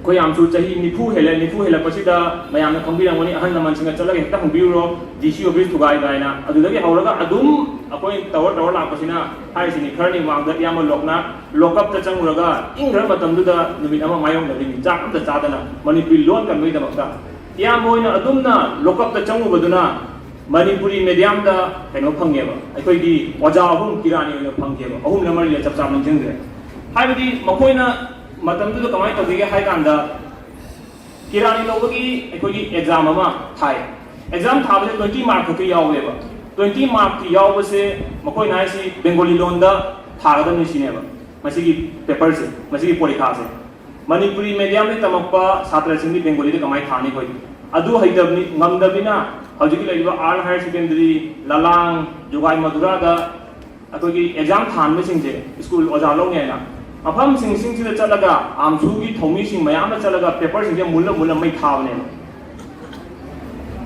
ꯑꯩꯈꯣꯏ ꯑꯥꯝꯁꯨ ꯆꯍꯤ ꯅꯤꯐꯨ ꯍꯦꯜꯂꯦ꯫ ꯅꯤꯐꯨ ꯍꯦꯜꯂꯛꯄꯁꯤꯗ ꯃꯌꯥꯝꯅ ꯈꯪꯕꯤꯔꯝꯒꯅꯤ, ꯑꯍꯜ ꯂꯃꯟꯁꯤꯡꯅ ꯆꯠꯂꯒ ꯍꯦꯛꯇ ꯍꯪꯕꯤꯔꯨꯔꯣ, ꯗꯤ ꯁꯤ ꯑꯣꯐꯤꯁ ꯊꯨꯒꯥꯏ ꯀꯥꯏꯅ꯫ ꯑꯗꯨꯗꯒꯤ ꯍꯧꯔꯒ ꯑꯗꯨꯝ ꯑꯩꯈꯣꯏ ꯇꯧꯔ ꯇꯧꯔ ꯂꯥꯛꯄꯁꯤꯅ ꯍꯥꯏꯔꯤꯁꯤꯅꯤ꯫ ꯈꯔꯅꯤ ꯃꯃꯥꯡꯗ ꯏꯌꯥꯝꯕ ꯂꯣꯛꯅꯥꯊ ꯂꯣꯛꯑꯞꯇ ꯆꯪꯉꯨꯔꯒ ꯏꯪꯈ꯭ꯔ ꯃꯇꯝꯗꯨꯗ ꯅꯨꯃꯤꯠ ꯑꯃ ꯃꯥꯌꯣꯛꯅꯕꯤꯅꯤ, ꯆꯥꯛ ꯑꯝꯇ ꯆꯥꯗꯅ ꯃꯅꯤꯄꯨꯔꯤ ꯂꯣꯟ ꯀꯟꯕꯒꯤꯗꯃꯛꯇ꯫ ꯏꯌꯥꯝꯕ ꯍꯣꯏꯅ ꯑꯗꯨꯝꯅ ꯂꯣꯛꯑꯞꯇ ꯆꯪꯉꯨꯕꯗꯨꯅ ꯃꯅꯤꯄꯨꯔꯤ ꯃꯦꯗꯤꯌꯝꯗ ꯀꯩꯅꯣ ꯐꯪꯉꯦꯕ, ꯑꯩꯈꯣꯏꯒꯤ ꯑꯣꯖꯥ ꯑꯍꯨꯝ ꯀꯤꯔꯥꯅꯤ ꯑꯣꯏꯅ ꯐꯪꯈꯤꯑꯕ, ꯑꯍꯨꯝꯂ ꯃꯔꯤꯂ ꯆꯞ ꯆꯥꯕ ꯅꯤꯡꯁꯤꯡꯗ꯭ꯔꯦ꯫ ꯍꯥꯏꯕꯗꯤ ꯃꯈꯣꯏꯅ ꯃꯇꯝꯗꯨꯗ ꯀꯃꯥꯏꯅ ꯇꯧꯒꯦ ꯍꯥꯏ ꯀꯥꯟꯗ, ꯀꯤꯔꯥꯅꯤ ꯂꯧꯕꯒꯤ ꯑꯩꯈꯣꯏꯒꯤ ꯑꯦꯛꯖꯥꯝ ꯑꯃ ꯊꯥꯏ꯫ ꯑꯦꯛꯖꯥꯝ ꯊꯥꯕꯁꯦ ꯇ꯭ꯋꯦꯟꯇꯤ ꯃꯥꯔꯛ ꯈꯛꯇ ꯌꯥꯎꯋꯦꯕ꯫ ꯇ꯭ꯋꯦꯟꯇꯤ ꯃꯥꯔꯛꯀꯤ ꯌꯥꯎꯕꯁꯦ ꯃꯈꯣꯏꯅ ꯍꯥꯏꯁꯤ ꯕꯦꯡꯒꯣꯂꯤ ꯂꯣꯟꯗ ꯊꯥꯒꯗꯕꯅꯤ ꯁꯤꯅꯦꯕ, ꯃꯁꯤꯒꯤ ꯄꯦꯄꯔꯁꯦ, ꯃꯁꯤꯒꯤ ꯄꯣꯔꯤꯈꯥꯁꯦ꯫ ꯃꯅꯤꯄꯨꯔꯤ ꯃꯦꯗꯤꯌꯝꯗ ꯇꯝꯃꯛꯄ ꯁꯥꯇ꯭ꯔꯁꯤꯡꯗꯤ ꯕꯦꯡꯒꯣꯂꯤꯗ ꯀꯃꯥꯏꯅ ꯊꯥꯅꯤ ꯑꯩꯈꯣꯏꯗꯤ? ꯑꯗꯨ ꯍꯩꯇꯕꯅꯤ, ꯉꯝꯗꯕꯅꯤꯅ ꯍꯧꯖꯤꯛꯀꯤ ꯂꯩꯔꯤꯕ ꯑꯥꯔ ꯍꯥꯌꯔ ꯁꯦꯀꯦꯟꯗꯔꯤ, ꯂꯂꯥꯡ, ꯖꯣꯒꯥꯏ ꯃꯙꯨꯔꯥꯗ ꯑꯩꯈꯣꯏꯒꯤ ꯑꯦꯛꯖꯥꯝ ꯊꯥꯍꯟꯕꯁꯤꯡꯁꯦ, ꯁ꯭ꯀꯨꯜ ꯑꯣꯖꯥ ꯂꯧꯅꯤ ꯍꯥꯏꯅ, ꯃꯐꯝꯁꯤꯡꯁꯤꯡꯁꯤꯗ ꯆꯠꯂꯒ ꯑꯥꯝꯁꯨꯒꯤ ꯊꯧꯃꯤꯁꯤꯡ ꯃꯌꯥꯝ ꯑꯃ ꯆꯠꯂꯒ ꯄꯦꯄꯔꯁꯤꯡꯁꯦ ꯃꯨꯜꯂ ꯃꯨꯜꯂ ꯃꯩ ꯊꯥꯕꯅꯦꯕ꯫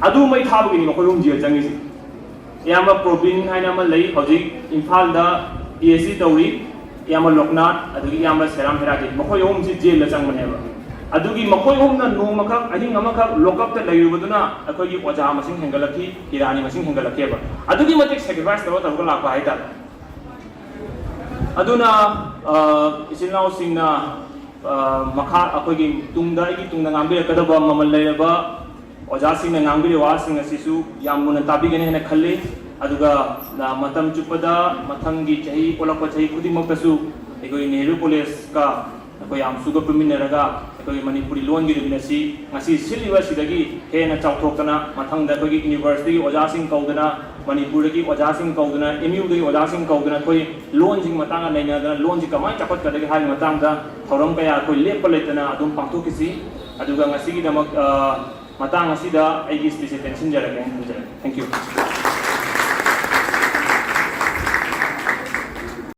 ꯑꯗꯨ ꯃꯩ ꯊꯥꯕꯒꯤꯅꯤ ꯃꯈꯣꯏ ꯑꯍꯨꯝ ꯖꯦꯜ ꯆꯪꯉꯤꯁꯦ꯫ ꯏꯌꯥꯝꯕ ꯄ꯭ꯔꯣꯕꯤꯟ ꯍꯥꯏꯅ ꯑꯃ ꯂꯩ, ꯍꯧꯖꯤꯛ ꯏꯝꯐꯥꯜꯗ ꯄꯤ ꯑꯩꯆ ꯗꯤ ꯇꯧꯔꯤ꯫ ꯏꯌꯥꯝꯕ ꯂꯣꯛꯅꯥꯊ, ꯑꯗꯒꯤ ꯏꯌꯥꯝꯕ ꯁꯦꯔꯥꯝ ꯍꯦꯔꯥꯖꯤꯠ, ꯃꯈꯣꯏ ꯑꯍꯨꯝꯁꯤ ꯖꯦꯜꯗ ꯆꯪꯕꯅꯦꯕ꯫ ꯑꯗꯨꯒꯤ ꯃꯈꯣꯏ ꯑꯍꯨꯝꯅ ꯅꯣꯡꯃꯈꯛ, ꯑꯍꯤꯡ ꯑꯃꯈꯛ ꯂꯣꯛꯑꯞꯇ ꯂꯩꯔꯨꯕꯗꯨꯅ ꯑꯩꯈꯣꯏꯒꯤ ꯑꯣꯖꯥ ꯃꯁꯤꯡ ꯍꯦꯟꯒꯠꯂꯛꯈꯤ, ꯀꯤꯔꯥꯅꯤ ꯃꯁꯤꯡ ꯍꯦꯟꯒꯠꯂꯛꯈꯤꯕ꯫ ꯑꯗꯨꯛꯀꯤ ꯃꯇꯤꯛ ꯁꯦꯀ꯭ꯔꯤꯐꯥꯏꯁ ꯇꯧꯔ ꯇꯧꯔꯒ ꯂꯥꯛꯄ ꯍꯥꯏꯇꯥꯔꯦ꯫ ꯑꯗꯨꯅ, ꯑ, ꯏꯆꯤꯜ ꯏꯅꯥꯎꯁꯤꯡꯅ, ꯑ, ꯃꯈꯥ ꯑꯩꯈꯣꯏꯒꯤ ꯇꯨꯡꯗ, ꯑꯩꯒꯤ ꯇꯨꯡꯗ ꯉꯥꯡꯕꯤꯔꯛꯀꯗꯕ ꯃꯃꯜ ꯂꯩꯔꯕ ꯑꯣꯖꯥꯁꯤꯡꯅ ꯉꯥꯡꯕꯤꯔꯤꯕ ꯋꯥꯁꯤꯡ ꯑꯁꯤꯁꯨ ꯌꯥꯝ ꯃꯨꯟꯅ ꯇꯥꯕꯤꯒꯅꯤ ꯍꯥꯏꯅ ꯈꯜꯂꯤ꯫ ꯑꯗꯨꯒ, ꯑ, ꯃꯇꯝ ꯆꯨꯞꯄꯗ ꯃꯊꯪꯒꯤ ꯆꯍꯤ, ꯑꯣꯜꯂꯛꯄ ꯆꯍꯤ ꯈꯨꯗꯤꯡꯃꯛꯇꯁꯨ ꯑꯩꯈꯣꯏ ꯅꯦꯍꯔꯨ ꯀꯣꯂꯦꯖꯀ ꯑꯩꯈꯣꯏ ꯑꯝꯁꯨꯒ ꯄꯨꯟꯃꯤꯟꯅꯔꯒ ꯑꯩꯈꯣꯏꯒꯤ ꯃꯅꯤꯄꯨꯔꯤ ꯂꯣꯟꯒꯤ ꯅꯨꯃꯤꯠ ꯑꯁꯤ ꯉꯁꯤ ꯁꯤꯜꯂꯤꯕ ꯑꯁꯤꯗꯒꯤ ꯍꯦꯟꯅ ꯆꯥꯎꯊꯣꯛꯇꯅ, ꯃꯊꯪꯗ ꯑꯩꯈꯣꯏꯒꯤ ꯌꯨꯅꯤꯚꯔꯁꯤꯇꯤꯒꯤ ꯑꯣꯖꯥꯁꯤꯡ ꯀꯧꯗꯅ, ꯃꯅꯤꯄꯨꯔꯗꯒꯤ ꯑꯣꯖꯥꯁꯤꯡ ꯀꯧꯗꯅ, ꯑꯦꯝ ꯌꯨꯗꯒꯤ ꯑꯣꯖꯥꯁꯤꯡ ꯀꯧꯗꯅ ꯑꯩꯈꯣꯏ ꯂꯣꯟꯁꯤꯒꯤ ꯃꯇꯥꯡꯗ ꯅꯩꯅꯗꯅ, ꯂꯣꯟꯁꯤ ꯀꯃꯥꯏꯅ ꯆꯥꯎꯈꯠꯀꯗꯒꯦ ꯍꯥꯏꯕꯒꯤ ꯃꯇꯥꯡꯗ ꯊꯧꯔꯝ ꯀꯌꯥ ꯑꯩꯈꯣꯏ ꯂꯦꯞꯄ ꯂꯩꯇꯅ ꯑꯗꯨꯝ ꯄꯥꯡꯊꯣꯛꯈꯤꯁꯤ꯫ ꯑꯗꯨꯒ ꯉꯁꯤꯒꯤꯗꯃꯛ, ꯑ, ꯃꯇꯥꯡ ꯑꯁꯤꯗ ꯑꯩꯒꯤ ꯁ꯭ꯄꯤꯆꯁꯦ ꯇꯦꯟꯁꯤꯟꯖꯔꯒꯦ ꯍꯥꯏꯅ ꯊꯝꯖꯔꯒꯦ꯫ Thank you꯫